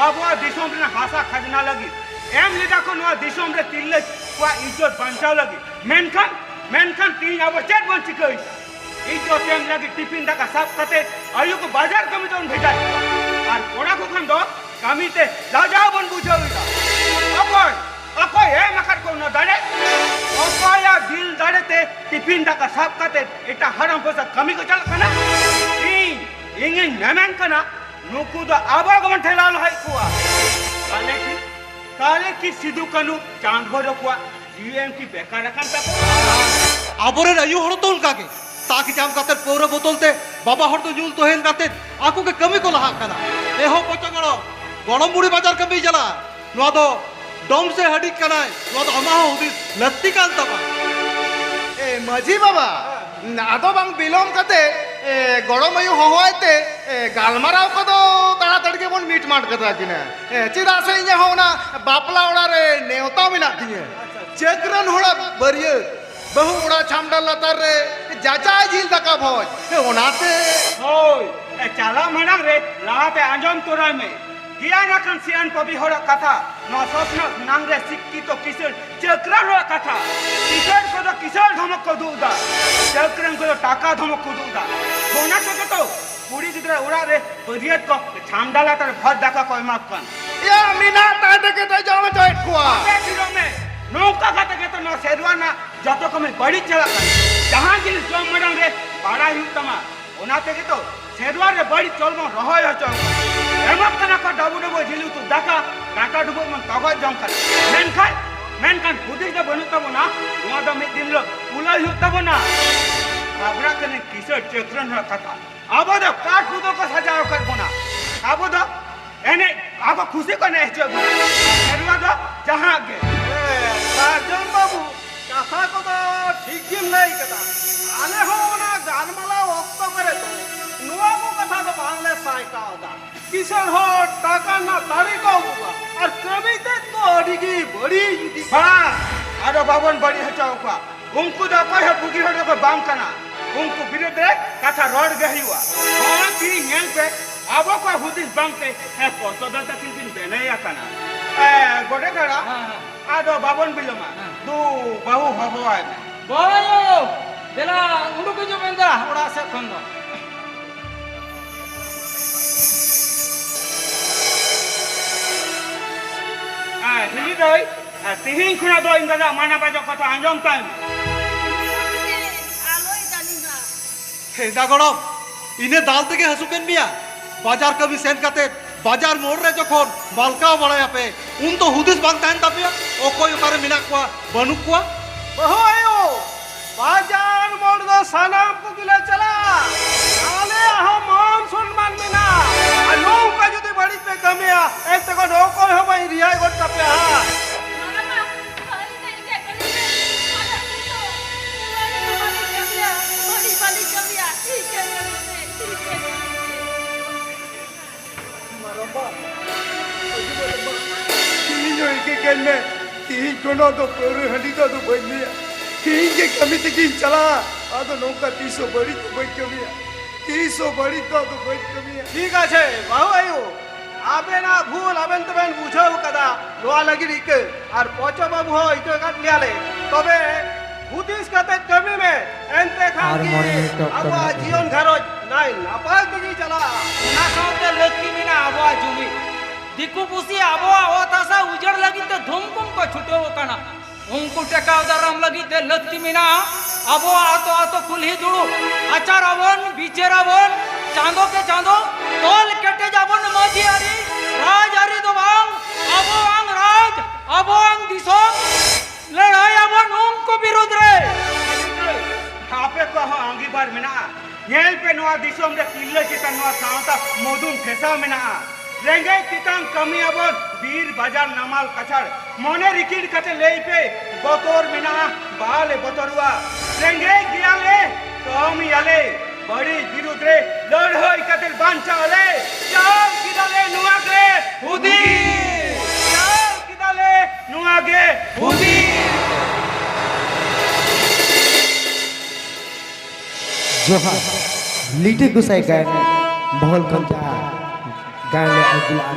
ᱟᱵᱚᱣᱟᱜ ᱫᱤᱥᱚᱢ ᱨᱮᱱᱟᱜ ᱦᱟᱥᱟ ᱠᱷᱟᱡᱽᱱᱟ ᱞᱟᱹᱜᱤᱫ ᱮᱢ ᱞᱮᱫᱟ ᱠᱚ, ᱱᱚᱣᱟ ᱫᱤᱥᱚᱢ ᱨᱮ ᱛᱤᱨᱞᱟᱹ ᱠᱚᱣᱟᱜ ᱤᱡᱽᱡᱚᱛ ᱵᱟᱧᱪᱟᱣ ᱞᱟᱹᱜᱤᱫ᱾ ᱢᱮᱱᱠᱷᱟᱱ, ᱢᱮᱱᱠᱷᱟᱱ ᱛᱤᱦᱤᱧ ᱟᱵᱚ ᱪᱮᱫ ᱵᱚᱱ ᱪᱤᱠᱟᱹᱭᱮᱫᱟ? ᱤᱡᱽᱡᱚᱛ ᱮᱢ ᱞᱟᱹᱜᱤᱫ ᱴᱤᱯᱤᱱ ᱫᱟᱠᱟ ᱥᱟᱵ ᱠᱟᱛᱮ ᱟᱭᱳ ᱠᱚ ᱵᱟᱡᱟᱨ ᱠᱟᱹᱢᱤ ᱛᱮᱵᱚᱱ ᱵᱷᱮᱡᱟᱭᱮᱫ ᱠᱚᱣᱟ, ᱟᱨ ᱠᱚᱲᱟ ᱠᱚ ᱠᱷᱟᱱ ᱫᱚ ᱠᱟᱹᱢᱤ ᱛᱮ ᱞᱟᱡᱟᱣ ᱵᱚᱱ ᱵᱩᱡᱷᱟᱹᱣ ᱮᱫᱟ᱾ ᱚᱠᱚᱭ ᱚᱠᱚᱭ ᱮᱢ ᱟᱠᱟᱫ ᱠᱚ ᱚᱱᱟ ᱫᱟᱲᱮ? ᱚᱠᱚᱭᱟᱜ ᱫᱤᱞ ᱫᱟᱲᱮ ᱛᱮ ᱴᱤᱯᱷᱤᱱ ᱫᱟᱠᱟ ᱥᱟᱵ ᱠᱟᱛᱮ ᱮᱴᱟᱜ ᱦᱟᱲᱟᱢ ᱠᱚ ᱥᱟᱶ ᱠᱟᱹᱢᱤ ᱠᱚ ᱪᱟᱞᱟᱜ ᱠᱟᱱᱟ? ᱤᱧ, ᱤᱧᱤᱧ ᱢᱮᱢᱮᱱ ᱠᱟᱱᱟ, ᱱᱩᱠᱩ ᱫᱚ ᱟᱵᱚ ᱜᱮᱵᱚᱱ ᱴᱷᱮᱞᱟᱣ ᱞᱟᱦᱟᱭᱮᱫ ᱠᱚᱣᱟ᱾ ᱛᱟᱦᱞᱮ ᱠᱤ, ᱛᱟᱦᱞᱮ ᱠᱤ ᱥᱤᱫᱩ ᱠᱟᱹᱱᱩ ᱪᱟᱸᱫ ᱵᱷᱳᱭᱨᱳ ᱠᱚᱣᱟᱜ ᱡᱤᱣᱤ ᱮᱢ ᱠᱤ ᱵᱮᱠᱟᱨ ᱟᱠᱟᱱ ᱛᱟᱠᱚᱣᱟ? ᱟᱵᱚᱨᱮᱱ ᱟᱭᱳ ᱦᱚᱲ ᱫᱚ ᱚᱱᱠᱟ ᱜᱮ, ᱛᱟᱠ ᱡᱟᱢ ᱠᱟᱛᱮ ᱯᱟᱹᱣᱨᱟᱹ ᱵᱳᱛᱚᱞ ᱛᱮ ᱵᱟᱵᱟ ᱦᱚᱲ ᱫᱚ ᱧᱩᱞ ᱛᱚᱦᱮᱱ ᱠᱟᱛᱮ ᱟᱠᱚ ᱜᱮ ᱠᱟᱹᱢᱤ ᱠᱚ ᱞᱟᱦᱟᱜ ᱠᱟᱱᱟ᱾ ᱮᱦᱚᱵ ᱯᱚᱪᱚ ᱜᱚᱲᱚᱢ, ᱜᱚᱲᱚᱢ ᱵᱩᱲᱦᱤ ᱵᱟᱡᱟᱨ ᱠᱟᱹᱢᱤ ᱪᱟᱞᱟᱜᱼᱟ᱾ ᱱᱚᱣᱟ ᱫᱚ ᱰᱚᱢ ᱥᱮ ᱦᱟᱹᱰᱤᱜ ᱠᱟᱱᱟᱭ, ᱱᱚᱣᱟ ᱫᱚ ᱟᱢᱟᱜ ᱦᱚᱸ ᱦᱩᱫᱤᱥ ᱞᱟᱹᱠᱛᱤ ᱠᱟᱱ ᱛᱟᱢᱟ᱾ ᱮ, ᱢᱟᱹᱡᱷᱤ ᱵᱟᱵᱟ, ᱟᱫᱚ ᱵᱟᱝ ᱵᱤᱞᱚᱢ ᱠᱟᱛᱮ, ᱮ, ᱜᱚᱲᱚᱢ ᱟᱭᱳ ᱦᱚᱦᱚᱣᱟᱭ ᱛᱮ, ᱮ, ᱜᱟᱞᱢᱟᱨᱟᱣ ᱠᱚᱫᱚ ᱛᱟᱲᱟᱛᱟᱲᱤ ᱜᱮᱵᱚᱱ ᱢᱤᱴ ᱢᱟᱴ ᱠᱟᱛᱟ ᱠᱤᱱᱟ᱾ ᱮ, ᱪᱮᱫᱟᱜ ᱥᱮ ᱤᱧᱟᱹᱜ ᱦᱚᱸ ᱚᱱᱟ ᱵᱟᱯᱞᱟ ᱚᱲᱟᱜ ᱨᱮ ᱱᱮᱣᱛᱟ ᱢᱮᱱᱟᱜ ᱛᱤᱧᱟᱹ᱾ ᱪᱟᱹᱠᱨᱟᱹᱱ ᱦᱚᱲᱟᱜ ᱵᱟᱹᱨᱭᱟᱹᱛ ᱵᱟᱹᱦᱩ ᱚᱲᱟᱜ ᱪᱷᱟᱢᱰᱟ ᱞᱟᱛᱟᱨ ᱨᱮ ᱡᱟᱪᱟᱭ ᱡᱤᱞ ᱫᱟᱠᱟ ᱵᱷᱚᱡᱽ᱾ ᱮ, ᱚᱱᱟᱛᱮ᱾ ᱦᱳᱭ, ᱮ, ᱪᱟᱞᱟᱜ ᱢᱟᱲᱟᱝ ᱨᱮ ᱞᱟᱦᱟᱛᱮ ᱟᱸᱡᱚᱢ ᱛᱚᱨᱟᱭ ᱢᱮ᱾ ᱜᱮᱭᱟᱱ ᱟᱠᱟᱱ ᱥᱤᱭᱟᱱ ᱯᱟᱹᱵᱤ ᱦᱚᱲᱟᱜ ᱠᱟᱛᱷᱟ, ᱱᱚᱣᱟ ᱥᱚᱥᱱᱚᱜ ᱱᱟᱝ ᱨᱮ ᱥᱤᱠᱠᱷᱤᱛᱚ ᱠᱤᱥᱟᱹᱬ ᱪᱟᱹᱠᱨᱟᱱ ᱦᱚᱲᱟᱜ ᱠᱟᱛᱷᱟ᱾ ᱠᱤᱥᱟᱹᱬ ᱠᱚᱫᱚ ᱠᱤᱥᱟᱹᱬ ᱫᱷᱚᱢᱚᱠ ᱠᱚ ᱩᱫᱩᱜ ᱮᱫᱟ, ᱪᱟᱹᱠᱨᱟᱱ ᱠᱚᱫᱚ ᱴᱟᱠᱟ ᱫᱷᱚᱢᱚᱠ ᱠᱚ ᱩᱫᱩᱜ ᱮᱫᱟ᱾ ᱚᱱᱟ ᱛᱮᱜᱮ ᱛᱚ ᱠᱩᱲᱤ ᱜᱤᱫᱽᱨᱟᱹ ᱚᱲᱟᱜ ᱨᱮ ᱵᱟᱹᱨᱭᱟᱹᱛ ᱠᱚ ᱪᱷᱟᱢᱰᱟ ᱞᱟᱛᱟᱨ ᱨᱮ ᱵᱷᱚᱡᱽ ᱫᱟᱠᱟ ᱠᱚ ᱮᱢᱟ ᱠᱚ ᱠᱟᱱ᱾ ᱭᱟ, ᱢᱮᱱᱟᱜ ᱛᱟᱭ ᱛᱮᱜᱮ ᱛᱚᱭ ᱡᱚᱢ ᱦᱚᱪᱚᱭᱮᱫ ᱠᱚᱣᱟ᱾ ᱟᱯᱮ ᱛᱷᱤᱨᱚᱜ ᱢᱮ᱾ ᱱᱚᱝᱠᱟ ᱠᱟᱛᱮ ᱜᱮᱛᱚ ᱱᱚᱣᱟ ᱥᱮᱨᱣᱟ ᱨᱮᱱᱟᱜ ᱡᱚᱛᱚ ᱠᱟᱹᱢᱤ ᱵᱟᱹᱲᱤᱡ ᱪᱟᱞᱟᱜ ᱠᱟᱱᱟ᱾ ᱡᱟᱦᱟᱸ ᱡᱤᱱᱤᱥ ᱡᱚᱢ ᱢᱟᱲᱟᱝ ᱨᱮ ᱵᱟᱲᱟᱭ ᱦᱩᱭᱩᱜ ᱛᱟᱢᱟ᱾ ᱚᱱᱟ ᱛᱮᱜᱮ ᱛᱚ ᱥᱮᱨᱣᱟ ᱨᱮ ᱵᱟᱹᱲᱤᱡ ᱪᱚᱞ ᱵᱚᱱ ᱨᱚᱦᱚᱭ ᱦᱚᱪᱚ ᱟᱠᱟᱫᱟ᱾ ᱮᱢᱚᱜ ᱠᱟᱱᱟ ᱠᱚ ᱰᱟᱹᱵᱩ ᱰᱩᱵᱩ ᱡᱤᱞ ᱩᱛᱩ ᱫᱟᱠᱟ, ᱰᱟᱴᱟ ᱰᱩᱵᱩᱡ ᱵᱚᱱ ᱛᱚᱜᱚᱡ ᱡᱚᱝ ᱠᱟᱱᱟ᱾ ᱢᱮᱱᱠᱷᱟᱱ, ᱢᱮᱱᱠᱷᱟᱱ ᱦᱩᱫᱤᱥ ᱫᱚ ᱵᱟᱹᱱᱩᱜ ᱛᱟᱵᱚᱱᱟ, ᱱᱚᱣᱟ ᱫᱚ ᱢᱤᱫ ᱫᱤᱱ ᱦᱤᱞᱳᱜ ᱠᱩᱞᱟᱹᱭ ᱦᱩᱭᱩᱜ ᱛᱟᱵᱚᱱᱟ᱾ ᱟᱵᱚᱱᱟᱜ ᱠᱟᱹᱱᱟᱹᱧ ᱠᱤᱥᱟᱹᱬ ᱪᱟᱹᱠᱨᱟᱹᱱ ᱦᱚᱲ ᱠᱟᱛᱷᱟ᱾ ᱟᱵᱚ ᱫᱚ ᱠᱟᱴ ᱯᱩᱛᱩᱞ ᱠᱚ ᱥᱟᱡᱟᱣ ᱟᱠᱟᱫ ᱵᱚᱱᱟ᱾ ᱟᱵᱚ ᱫᱚ ᱮᱱᱮᱡ, ᱟᱵᱚ ᱠᱷᱩᱥᱤ ᱠᱚ ᱮᱱᱮᱡ ᱦᱚᱪᱚᱭᱮᱫ ᱵᱚᱱᱟ᱾ ᱥᱮᱨᱣᱟ ᱫᱚ ᱡᱟᱦᱟᱸ ᱜᱮ᱾ ᱦᱮᱸ, ᱥᱟᱨᱡᱚᱢ ᱵᱟᱹᱵᱩ, ᱠᱟᱛᱷᱟ ᱠᱚᱫᱚ ᱴᱷᱤᱠ ᱜᱮᱢ ᱞᱟᱹᱭ ᱠᱟᱫᱟ᱾ ᱟᱞᱮ ᱦᱚᱸ ᱚᱱᱟ ᱜᱟᱞᱢᱟᱨᱟᱣ ᱚᱠᱛᱚ ᱠᱚᱨᱮ ᱫᱚ ᱱᱚᱣᱟ ᱠᱚ ᱠᱟᱛᱷᱟ ᱫᱚ ᱵᱟᱝᱞᱮ ᱥᱟᱭ ᱠᱟᱣᱫᱟ᱾ ᱠᱤᱥᱟᱹᱬ ᱦᱚᱲ ᱴᱟᱠᱟ ᱨᱮᱱᱟᱜ ᱫᱟᱲᱮ ᱠᱚ ᱩᱫᱩᱜᱟ ᱟᱨ ᱠᱟᱹᱢᱤ ᱛᱮᱫ ᱫᱚ ᱟᱹᱰᱤ ᱜᱮ ᱵᱟᱹᱲᱤᱡ ᱤᱫᱤᱜ ᱠᱟᱱᱟ᱾ ᱵᱟᱝ, ᱟᱫᱚ ᱵᱟᱵᱚᱱ ᱵᱟᱹᱲᱤᱡ ᱦᱚᱪᱚ ᱟᱠᱚᱣᱟ᱾ ᱩᱱᱠᱩ ᱫᱚ ᱚᱠᱚᱭ ᱦᱚᱸ ᱵᱩᱜᱤ ᱦᱚᱲ ᱫᱚᱠᱚ ᱵᱟᱝ ᱠᱟᱱᱟ᱾ ᱩᱱᱠᱩ ᱵᱤᱨᱩᱫᱷ ᱨᱮ ᱠᱟᱛᱷᱟ ᱨᱚᱲ ᱜᱮ ᱦᱩᱭᱩᱜᱼᱟ᱾ ᱦᱚᱸ, ᱛᱤᱦᱤᱧ ᱧᱮᱞ ᱯᱮ, ᱟᱵᱚ ᱠᱚᱣᱟᱜ ᱦᱩᱫᱤᱥ ᱵᱟᱝᱛᱮ, ᱦᱮᱸ, ᱯᱚᱨᱥᱚᱫ ᱫᱚ ᱛᱟᱹᱠᱤᱱ ᱠᱤᱱ ᱵᱮᱱᱟᱹᱭ ᱟᱠᱟᱱᱟ᱾ ᱦᱮᱸ, ᱜᱚᱰᱮᱛ ᱦᱟᱲᱟᱢ, ᱦᱮᱸ, ᱦᱮᱸ᱾ ᱟᱫᱚ ᱵᱟᱵᱚᱱ ᱵᱤᱞᱚᱢᱟ᱾ ᱦᱮᱸ᱾ ᱫᱩ, ᱵᱟᱹᱦᱩ ᱦᱚᱦᱚᱣᱟᱭ ᱢᱮ᱾ ᱵᱟᱹᱦᱩ ᱟᱭᱳ, ᱫᱮᱞᱟ, ᱩᱰᱩᱠ ᱦᱤᱡᱩᱜ ᱢᱮ ᱫᱟ, ᱚᱲᱟᱜ ᱥᱮᱫ ᱠᱷᱚᱱ ᱫᱚ᱾ ᱦᱮᱸ, ᱦᱤᱞᱤ ᱫᱟᱹᱭ᱾ ᱟᱨ ᱛᱤᱦᱤᱧ ᱠᱷᱚᱱᱟᱜ ᱫᱚ ᱤᱧ ᱫᱟᱫᱟ ᱢᱟᱱᱟ ᱵᱟᱡᱚᱜ ᱠᱟᱛᱷᱟ ᱟᱸᱡᱚᱢ ᱛᱟᱭ ᱢᱮ᱾ ᱟᱞᱚᱭ ᱫᱟᱞᱤᱧᱟ᱾ ᱦᱮᱸᱫᱟ ᱜᱚᱲᱚᱢ, ᱤᱱᱟᱹ ᱫᱟᱞ ᱛᱮᱜᱮ ᱦᱟᱹᱥᱩ ᱠᱮᱫ ᱢᱮᱭᱟ? ᱵᱟᱡᱟᱨ ᱠᱟᱹᱢᱤ ᱥᱮᱱ ᱠᱟᱛᱮ ᱵᱟᱡᱟᱨ ᱢᱳᱲ ᱨᱮ ᱡᱚᱠᱷᱚᱱ ᱵᱟᱞᱠᱟᱣ ᱵᱟᱲᱟᱭᱟᱯᱮ, ᱩᱱ ᱫᱚ ᱦᱩᱫᱤᱥ ᱵᱟᱝ ᱛᱟᱦᱮᱱ ᱛᱟᱯᱮᱭᱟ ᱚᱠᱚᱭ ᱚᱠᱟᱨᱮ ᱢᱮᱱᱟᱜ ᱠᱚᱣᱟ, ᱵᱟᱹᱱᱩᱜ ᱠᱚᱣᱟ? ᱵᱟᱹᱦᱩ ᱟᱭᱳ, ᱵᱟᱡᱟᱨ ᱢᱳᱲ ᱫᱚ ᱥᱟᱱᱟᱢ ᱠᱚᱜᱮ ᱞᱮ ᱪᱟᱞᱟᱜᱼᱟ᱾ ᱟᱞᱮᱭᱟᱜ ᱦᱚᱸ ᱢᱟᱱ ᱥᱚᱱᱢᱟᱱ ᱢᱮᱱᱟᱜᱼᱟ᱾ ᱟᱨ ᱱᱚᱝᱠᱟ ᱡᱩᱫᱤ ᱵᱟᱹᱲᱤᱡ ᱯᱮ ᱠᱟᱹᱢᱤᱭᱟ, ᱮᱱᱛᱮ ᱠᱷᱚᱱ ᱚᱠᱚᱭ ᱦᱚᱸ ᱵᱟᱹᱧ ᱨᱤᱦᱟᱹᱭ ᱜᱚᱫ ᱠᱟᱯᱮᱭᱟ ᱦᱟᱸᱜ᱾ ᱢᱟᱨᱟᱢᱵᱟ, ᱢᱟᱹᱡᱷᱤ ᱢᱟᱨᱟᱢᱵᱟ, ᱤᱧ ᱦᱚᱸ ᱤᱠᱟᱹ ᱠᱟᱹᱧ ᱢᱮ᱾ ᱛᱤᱦᱤᱧ ᱠᱷᱚᱱ ᱫᱚ ᱯᱟᱹᱣᱨᱟᱹ ᱦᱟᱺᱰᱤ ᱫᱚ ᱟᱫᱚ ᱵᱟᱹᱧ ᱧᱩᱭᱟ᱾ ᱤᱧ ᱜᱮ ᱠᱟᱹᱢᱤ ᱛᱮᱜᱤᱧ ᱪᱟᱞᱟᱜᱼᱟ᱾ ᱟᱫᱚ ᱱᱚᱝᱠᱟ ᱛᱤᱥ ᱦᱚᱸ ᱵᱟᱹᱲᱤᱡ ᱫᱚ ᱵᱟᱹᱧ ᱠᱟᱹᱢᱤᱭᱟ᱾ ᱛᱤᱥ ᱦᱚᱸ ᱵᱟᱹᱲᱤᱡ ᱫᱚ ᱟᱫᱚ ᱵᱟᱹᱧ ᱠᱟᱹᱢᱤᱭᱟ᱾ ᱴᱷᱤᱠ ᱟᱪᱷᱮ, ᱵᱟᱹᱦᱩ ᱟᱭᱳ, ᱟᱵᱮᱱᱟᱜ ᱵᱷᱩᱞ ᱟᱵᱮᱱ ᱛᱮᱵᱮᱱ ᱵᱩᱡᱷᱟᱹᱣ ᱠᱟᱫᱟ, ᱱᱚᱣᱟ ᱞᱟᱹᱜᱤᱫ ᱤᱠᱟᱹ᱾ ᱟᱨ ᱯᱚᱪᱚ ᱵᱟᱹᱵᱩ ᱦᱚᱸ ᱤᱠᱟᱹ ᱠᱟᱫ ᱢᱮᱭᱟᱞᱮ᱾ ᱛᱚᱵᱮ ᱦᱩᱫᱤᱥ ᱠᱟᱛᱮ ᱠᱟᱹᱢᱤ ᱢᱮ, ᱮᱱᱛᱮ ᱠᱷᱟᱱ ᱟᱨ ᱜᱮ ᱢᱚᱬᱮ ᱢᱤᱱᱤᱴ ᱚᱠᱛᱚ ᱟᱵᱚᱣᱟᱜ ᱢᱮᱱᱟᱜ ᱡᱤᱭᱚᱱ ᱛᱟᱵᱚᱱᱟ᱾ ᱜᱷᱟᱨᱚᱸᱡᱽ ᱱᱟᱭ ᱱᱟᱯᱟᱭ ᱛᱮᱜᱮ ᱪᱟᱞᱟᱜᱼᱟ᱾ ᱚᱱᱟ ᱥᱟᱶᱛᱮ ᱞᱟᱹᱠᱛᱤ ᱢᱮᱱᱟᱜᱼᱟ ᱟᱵᱚᱣᱟᱜ ᱡᱩᱢᱤᱫ᱾ ᱫᱤᱠᱩ ᱯᱩᱥᱤ ᱟᱵᱚᱣᱟᱜ ᱚᱛ ᱦᱟᱥᱟ ᱩᱡᱟᱹᱲ ᱞᱟᱹᱜᱤᱫ ᱛᱮ ᱫᱷᱩᱢᱠᱩᱢ ᱠᱚ ᱪᱷᱩᱴᱟᱹᱣ ᱟᱠᱟᱱᱟ᱾ ᱩᱱᱠᱩ ᱴᱮᱠᱟᱣ ᱫᱟᱨᱟᱢ ᱞᱟᱹᱜᱤᱫ ᱛᱮ ᱞᱟᱹᱠᱛᱤ ᱢᱮᱱᱟᱜᱼᱟ ᱟᱵᱚᱣᱟᱜ ᱟᱛᱳ ᱟᱛᱳ ᱠᱩᱞᱦᱤ ᱫᱩᱲᱩᱵ, ᱟᱪᱟᱨ ᱟᱵᱚᱱ, ᱵᱤᱪᱟᱹᱨ ᱟᱵᱚᱱ, ᱪᱟᱸᱫᱚ ᱠᱮ ᱪᱟᱸᱫᱚ ᱛᱚᱞ ᱠᱮᱴᱮᱡ ᱟᱵᱚᱱ ᱢᱟᱹᱡᱷᱤ ᱟᱹᱨᱤ, ᱨᱟᱡᱽ ᱟᱹᱨᱤ ᱫᱚ ᱵᱟᱝ, ᱟᱵᱚᱣᱟᱝ ᱨᱟᱡᱽ, ᱟᱵᱚᱣᱟᱝ ᱫᱤᱥᱚᱢ, ᱞᱟᱹᱲᱦᱟᱹᱭ ᱟᱵᱚᱱ ᱩᱱᱠᱩ ᱵᱤᱨᱩᱫᱽ ᱨᱮ᱾ ᱟᱯᱮ ᱠᱚᱣᱟᱜ ᱦᱚᱸ ᱟᱸᱜᱤᱵᱷᱟᱨ ᱢᱮᱱᱟᱜᱼᱟ᱾ ᱧᱮᱞ ᱯᱮ, ᱱᱚᱣᱟ ᱫᱤᱥᱚᱢ ᱨᱮ ᱛᱤᱨᱞᱟᱹ ᱪᱮᱛᱟᱱ ᱱᱚᱣᱟ ᱥᱟᱶᱛᱟ ᱢᱩᱫᱩᱱ ᱴᱷᱮᱥᱟᱣ ᱢᱮᱱᱟᱜᱼᱟ᱾ ᱨᱮᱸᱜᱮᱡ ᱛᱮᱛᱟᱝ ᱠᱟᱹᱢᱤᱭᱟᱵᱚᱱ ᱵᱤᱨ ᱵᱟᱡᱟᱨ ᱱᱟᱢᱟᱞ ᱠᱟᱪᱷᱟᱲ᱾ ᱢᱚᱱᱮ ᱨᱤᱠᱤᱲ ᱠᱟᱛᱮ ᱞᱟᱹᱭ ᱯᱮ, ᱵᱚᱛᱚᱨ ᱢᱮᱱᱟᱜᱼᱟ? ᱵᱟᱞᱮ ᱵᱚᱛᱚᱨᱚᱜᱼᱟ᱾ ᱨᱮᱸᱜᱮᱡ ᱜᱮᱭᱟᱞᱮ, ᱠᱟᱹᱢᱤᱭᱟᱞᱮ, ᱵᱟᱹᱲᱤᱡ ᱵᱤᱨᱩᱫᱽ ᱨᱮ ᱞᱟᱹᱲᱦᱟᱹᱭ ᱠᱟᱛᱮ ᱵᱟᱧᱪᱟᱣ ᱟᱞᱮ᱾ ᱪᱟᱞ ᱠᱮᱫᱟᱞᱮ ᱱᱚᱣᱟ ᱜᱮ ᱦᱩᱫᱤᱥ᱾ ᱪᱟᱞ ᱠᱮᱫᱟᱞᱮ ᱱᱚᱣᱟ ᱜᱮ ᱦᱩᱫᱤᱥ᱾ ᱡᱚᱦᱟᱨ᱾ ᱞᱤᱴᱟᱹ ᱜᱚᱸᱥᱟᱭ ᱜᱟᱭᱟᱱ ᱢᱚᱦᱚᱞ ᱠᱷᱚᱱ ᱡᱟᱦᱟᱸ ᱜᱟᱭᱟᱱ ᱞᱮ ᱟᱹᱜᱩ ᱞᱟᱜᱼᱟ,